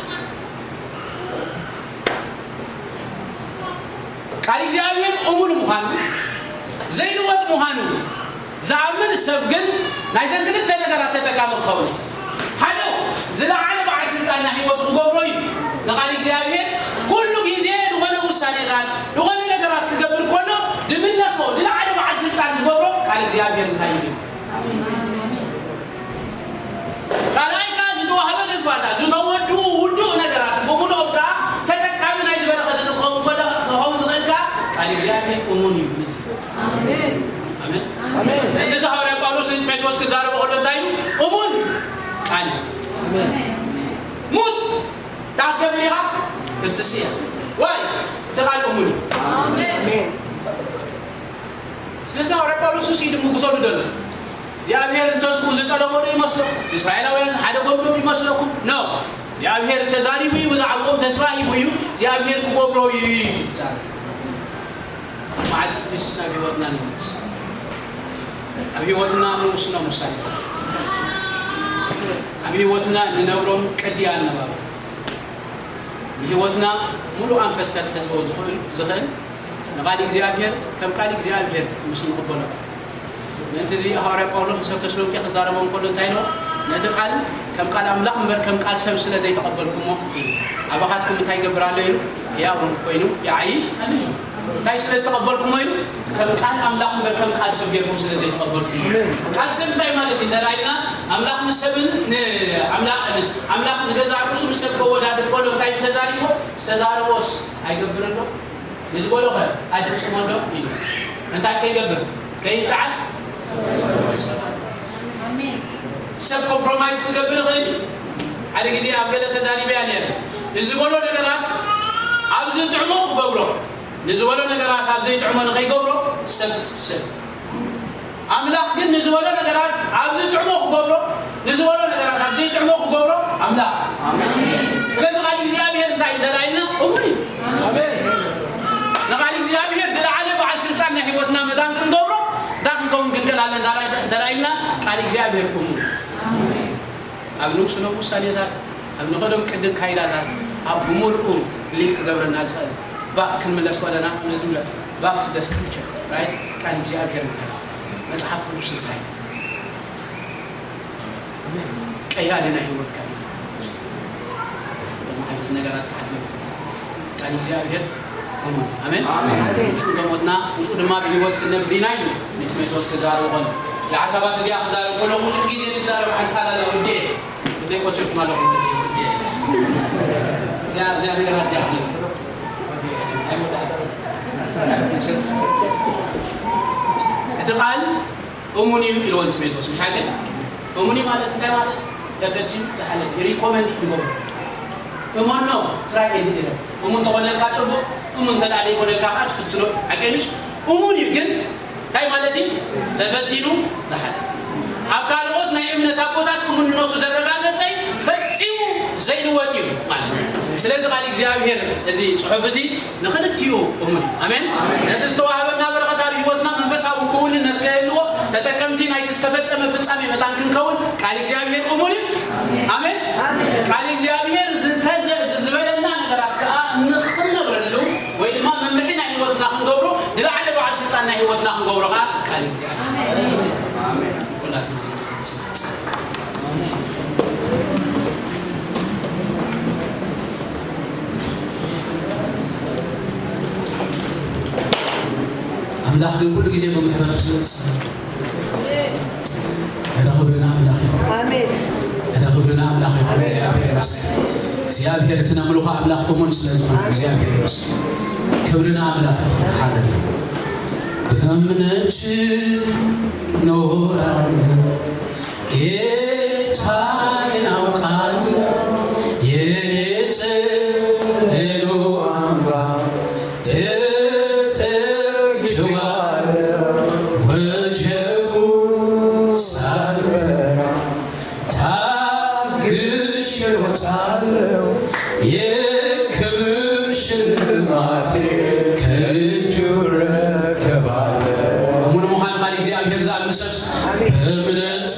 ቃል እግዚኣብሔር እሙን ምዃኑ ዘይልወጥ ምዃኑ ዝኣምን ሰብ ግን ናይዘን ክልተ ነገራት ተጠቃሚ ክኸውን ሓደ ዝለዓለ በዓል ስልጣን ናይ ህይወቱ ክገብሮ እዩ ንቃል እግዚኣብሔር ኩሉ ግዜ ዝኾነ ውሳኔታት ዝኾነ ነገራት ክገብር ከሎ ድምለሶ ዝለዓለ በዓል ስልጣን ዝገብሮ ቃል እግዚኣብሔር እንታይ ይብል ካልኣይ ከዓ ዝተዋህበ ተስፋታት ዝተወድኡ ውዱእ ነገራት ብምልኦም ከዓ ተጠቃሚ ናይ ዝበረኸት እዚ ክኸውን ከሎ ክኸውን ዝኽእል ከዓ ቃል እግዚኣብሔር እሙን እዩ ምስ ኣሜን ኣሜን እቲ እዚ ሃዋርያ ጳውሎስ ንጢሞቴዎስ ክዛረቦ ከሎ እንታይ ኢሉ እሙን ቃል እዩ ሙት ዳትገብር ኢኻ ክትስያ ዋይ እቲ ቃል እሙን እዩ ኣሜን ኢየሱስ እዩ ድምጉተሉ ዘሎ። እግዚኣብሔር እንተስኡ ዝጠለቦ ዶ ይመስለኩም? እስራኤላውያን ዝሓደጎም ዶ ይመስለኩም? ኖ። እግዚኣብሔር ተዛሪቡ እዩ፣ ብዛዕባኦም ተስፋ ሂቡ እዩ። እግዚኣብሔር ክገብሮ እዩ ይዛረብ። መዓልቲ ቅዱስ ናብ ህይወትና ንመለስ። ኣብ ህይወትና ንውስኖም ውሳኔ፣ ኣብ ህይወትና ንነብሮም ቅድያ ኣነባብራ፣ ንህይወትና ሙሉእ ኣንፈት ከትሕዝዎ ዝኽእል ዝኽእል ንቓል እግዚኣብሔር ከም ቃል እግዚኣብሔር ምስ ንቕበሎ። ምእንቲ እዚ ሃዋርያ ጳውሎስ ንሰብ ተስሎንቄ ክዛረቦም ከሎ እንታይ ኢልዎ? ነቲ ቃል ከም ቃል ኣምላኽ እምበር ከም ቃል ሰብ ስለ ዘይተቐበልኩሞ ኢሉ። ኣባኻትኩም እንታይ ይገብር ኣሎ ኢሉ? ሕያው ኮይኑ ይዓዪ ኣሎ ኢሉ። እንታይ ስለ ዝተቐበልኩሞ ኢሉ? ከም ቃል ኣምላኽ እምበር ከም ቃል ሰብ ጌርኩም ስለ ዘይተቐበልኩም። ቃል ሰብ እንታይ ማለት እዩ እንተ ኢልና፣ ኣምላኽ ንሰብን ንኣምላ-፣ ኣምላኽ ንገዛእ ርእሱ ምስ ሰብ ከወዳድር ከሎ እንታይ ተዛሪቦ? ዝተዛረቦስ ኣይገብርን ዶ? ንዝበሎ ኸ ኣይፍጽሞን ዶ? ኢሉ። እንታይ ከይገብር? ከይጠዓስ? ሰብ ኮምፕሮማይዝ ክገብር ይኽእል እዩ። ሓደ ግዜ ኣብ ገለ ተዛሪበያ ነይረ። ንዝበሎ ነገራት ኣብ ዝጥዕሞ ክገብሮ፣ ንዝበሎ ነገራት ኣብ ዘይጥዕሞ ንኸይገብሮ ሰብ፣ ሰብ። ኣምላኽ ግን ንዝበሎ ነገራት ኣብ ዝጥዕሞ ክገብሮ፣ ንዝበሎ ነገራት ኣብ ዘይጥዕሞ ክገብሮ ኣምላኽ። ስለዚ ቃል እግዚኣብሔር እንታይ እንተ ኢልና እሙን እዩ። ንቃል እግዚኣብሔር ዝለዓለ በዓል ስልጣን ናይ ህይወትና መታን ክንገብሮ፣ እንታይ ክንከውን ክንክእል ኣለና እንተ ኢልና ቃል እግዚኣብሔር እሙን እዩ። ኣብ ንውስኖም ውሳኔታት፣ ኣብ ንኸዶም ቅድን ካይዳታት፣ ኣብ ብምልኡ ሊድ ክገብረና ዝኽእል፣ ባክ ክንምለስ ከለና፣ ነዚ ንብሎ፣ ባክ ቱ ዘ ስክሪፕቸር፣ ራይት? ቃል እግዚኣብሔር እንታይ እዩ? መጽሓፍ ቅዱስ እንታይ እዩ? ቀያዲ ናይ ህይወትካ እዩ። መዓልቲ ነገራት ክሓድገሉ ይኽእል። ቃል እግዚኣብሔር እሙን። ኣሜን። ኣሜን። ምስኡ እንተሞትና፣ ምስኡ ድማ ብህይወት ክንነብር ኢና ኢሉ ንጢሞቴዎስ ክዛረቦ ከሎ። እዛ ሓሳባት እዚኣ ክዛረብ ከለኹ ብዙሕ ግዜ ትዛረብ ሓንቲ ቃል ኣላ፣ ወዲኤ። ወዲኤ ቆጺርኩም ኣለኹም፣ ወዲኤ፣ ወዲኤ። እዚኣ፣ እዚኣ ነገራት እዚኣ ክነብር። ወዲኤ፣ ኣይወዳእን። እቲ ቃል እሙን እዩ ኢልዎ ንጢሞቴዎስ፣ ምሽ ኣይደል? እሙን እዩ ማለት እንታይ ማለት? ተፈቲኑ ዝሓለፈ፣ ሪኮመንድ ይገብሮ። እመኖ፣ ትራይ ኤንድ ኤረር። እሙን ተኾነልካ ጽቡቕ፣ እሙን እንተ ደኣ ዘይኮነልካ ከኣ ትፍትኖ። ኣይከይንሽ? እሙን እዩ ግን እንታይ ማለት እዩ? ተፈቲኑ ዝሓለፈ። ኣብ ካልኦት ናይ እምነት ኣቦታት እሙንነቱ ዘረጋገጸ ፈጺሙ ዘይልወጥ እዩ ማለት እዩ። ስለዚ ቃል እግዚኣብሔር እዚ ጽሑፍ እዚ ንኽልቲኡ እሙን እዩ። ኣሜን። ነቲ ዝተዋህበና በረኸት ኣብ ህይወትና መንፈሳዊ ክውንነት ከህልዎ ተጠቀምቲ ናይቲ ዝተፈጸመ ፍጻሜ መታን ክንከውን ቃል እግዚኣብሔር እሙን እዩ። ኣሜን። ቃል እግዚኣብሔር ዝተዘ-፣ ዝበለና ነገራት ከኣ ንኽንነብረሉ ወይ ድማ መምርሒ ናይ ህይወትና ክንገብሮ፣ ንላዕሊ በዓል ስልጣን ናይ ህይወትና ክንገብሮ ከኣ ቃል እግዚኣብሔር። ኩላትና ኣምላኽ ግን ኩሉ ግዜ ብምሕረቱ ስለ ዝጸንሕ፣ ዕረ ክብሪ ንኣምላኽ ይኹን። ኣሜን። ዕረ ክብሪ ንኣምላኽ ይኹን። እግዚኣብሔር ይመስገን። እግዚኣብሔር እቲ ነምልኾ ኣምላኽ እሙን ስለ ዝኾነ እግዚኣብሔር ይመስገን። ክብሪ ንኣምላኽ ይኹን። ሃሌሉያ። ብእምነት እኖራለሁ፣ ጌታዬን አውቃለሁ፣ የኔ ጽኑ አምባ ተጠግቼዋለሁ፣ ወጀቡ ሳልፈራ ታግሼ እሮጣለሁ፣ የክብር ሽልማቴ ከእጁ እረከባለሁ። እሙን ምዃን ቃል እግዚኣብሔር ዝኣምን ሰብ በእምነት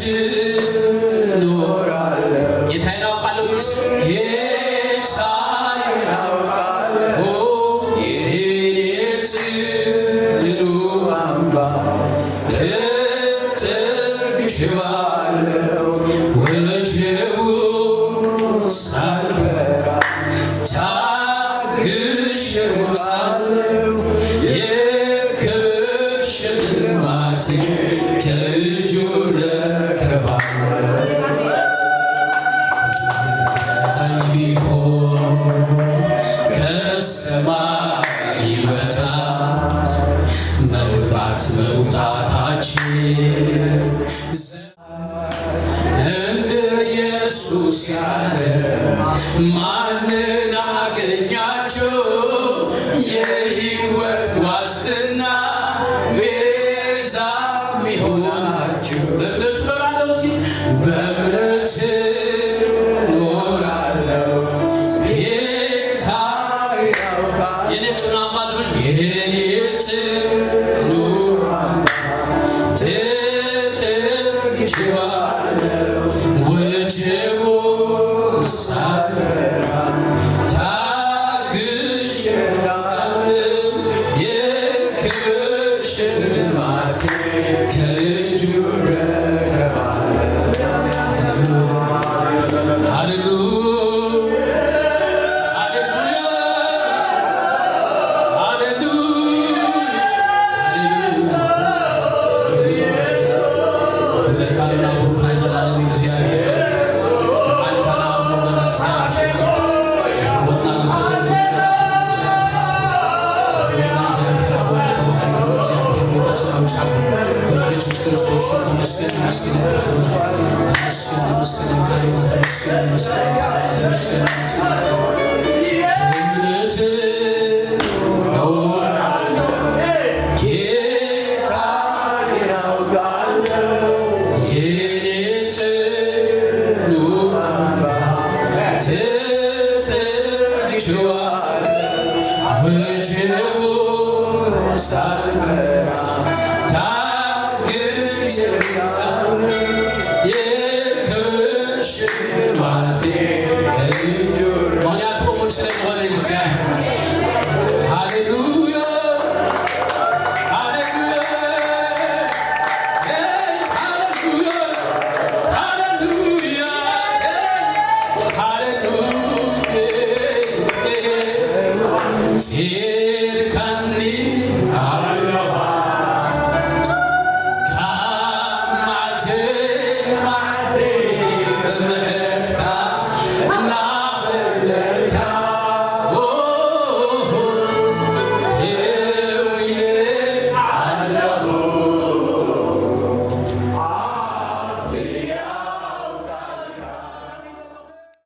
እኖራለሁ። ጌታዬን አውቃለሁ፣ ጌታዬን አውቃለሁ፣ የኔ ጽኑ አምባ ተጠግቼዋለሁ፣ ወጀቡ ሳልፈራ ታግሼ እሮጣለሁ፣ የክብር ሽልማቴ ከእጁ እረከባለሁ። ቢሆን ከሰማይ በታች መግባት መውጣታችን እንደ ኢየሱስ ያለ ማንን አገኛቸው? የህይወት ዋስትና ቤዛ እኖራለሁ። ጌታ የኔ ጽኑ አባት ብል፣ የኔ ጽኑ አባት ተጠግቼዋለሁ። ወጀቡ ሳይበራ ታግሼዋለሁ። የክብር ሽልማቴ ከእጁ እረከባለሁ። ሃሌሉያ፣ ሃሌሉያ፣ ሃሌሉያ፣ ሃሌሉያ። ክብሪ ካህንና ብሩኽ ናይ ዘላለም እግዚኣብሔር፣ ንዓንካና ኣብ ልቦና እግዚኣብሔር፣ ህይወትና ዝተዘርጉ ነገራት እግዚኣብሔር፣ ህይወትና እግዚኣብሔር ኣብ ውሽጡ ተባሂሉ እግዚኣብሔር ቤተሰብ ኣምጻእኩም። በኢየሱስ ክርስቶስ ሽም ተመስገን፣ ነመስግነካ። ተመስገን፣ ነመስግነካ፣ ተመስገን፣ ነመስግነካ፣ ተመስገን፣ ነመስግነካ።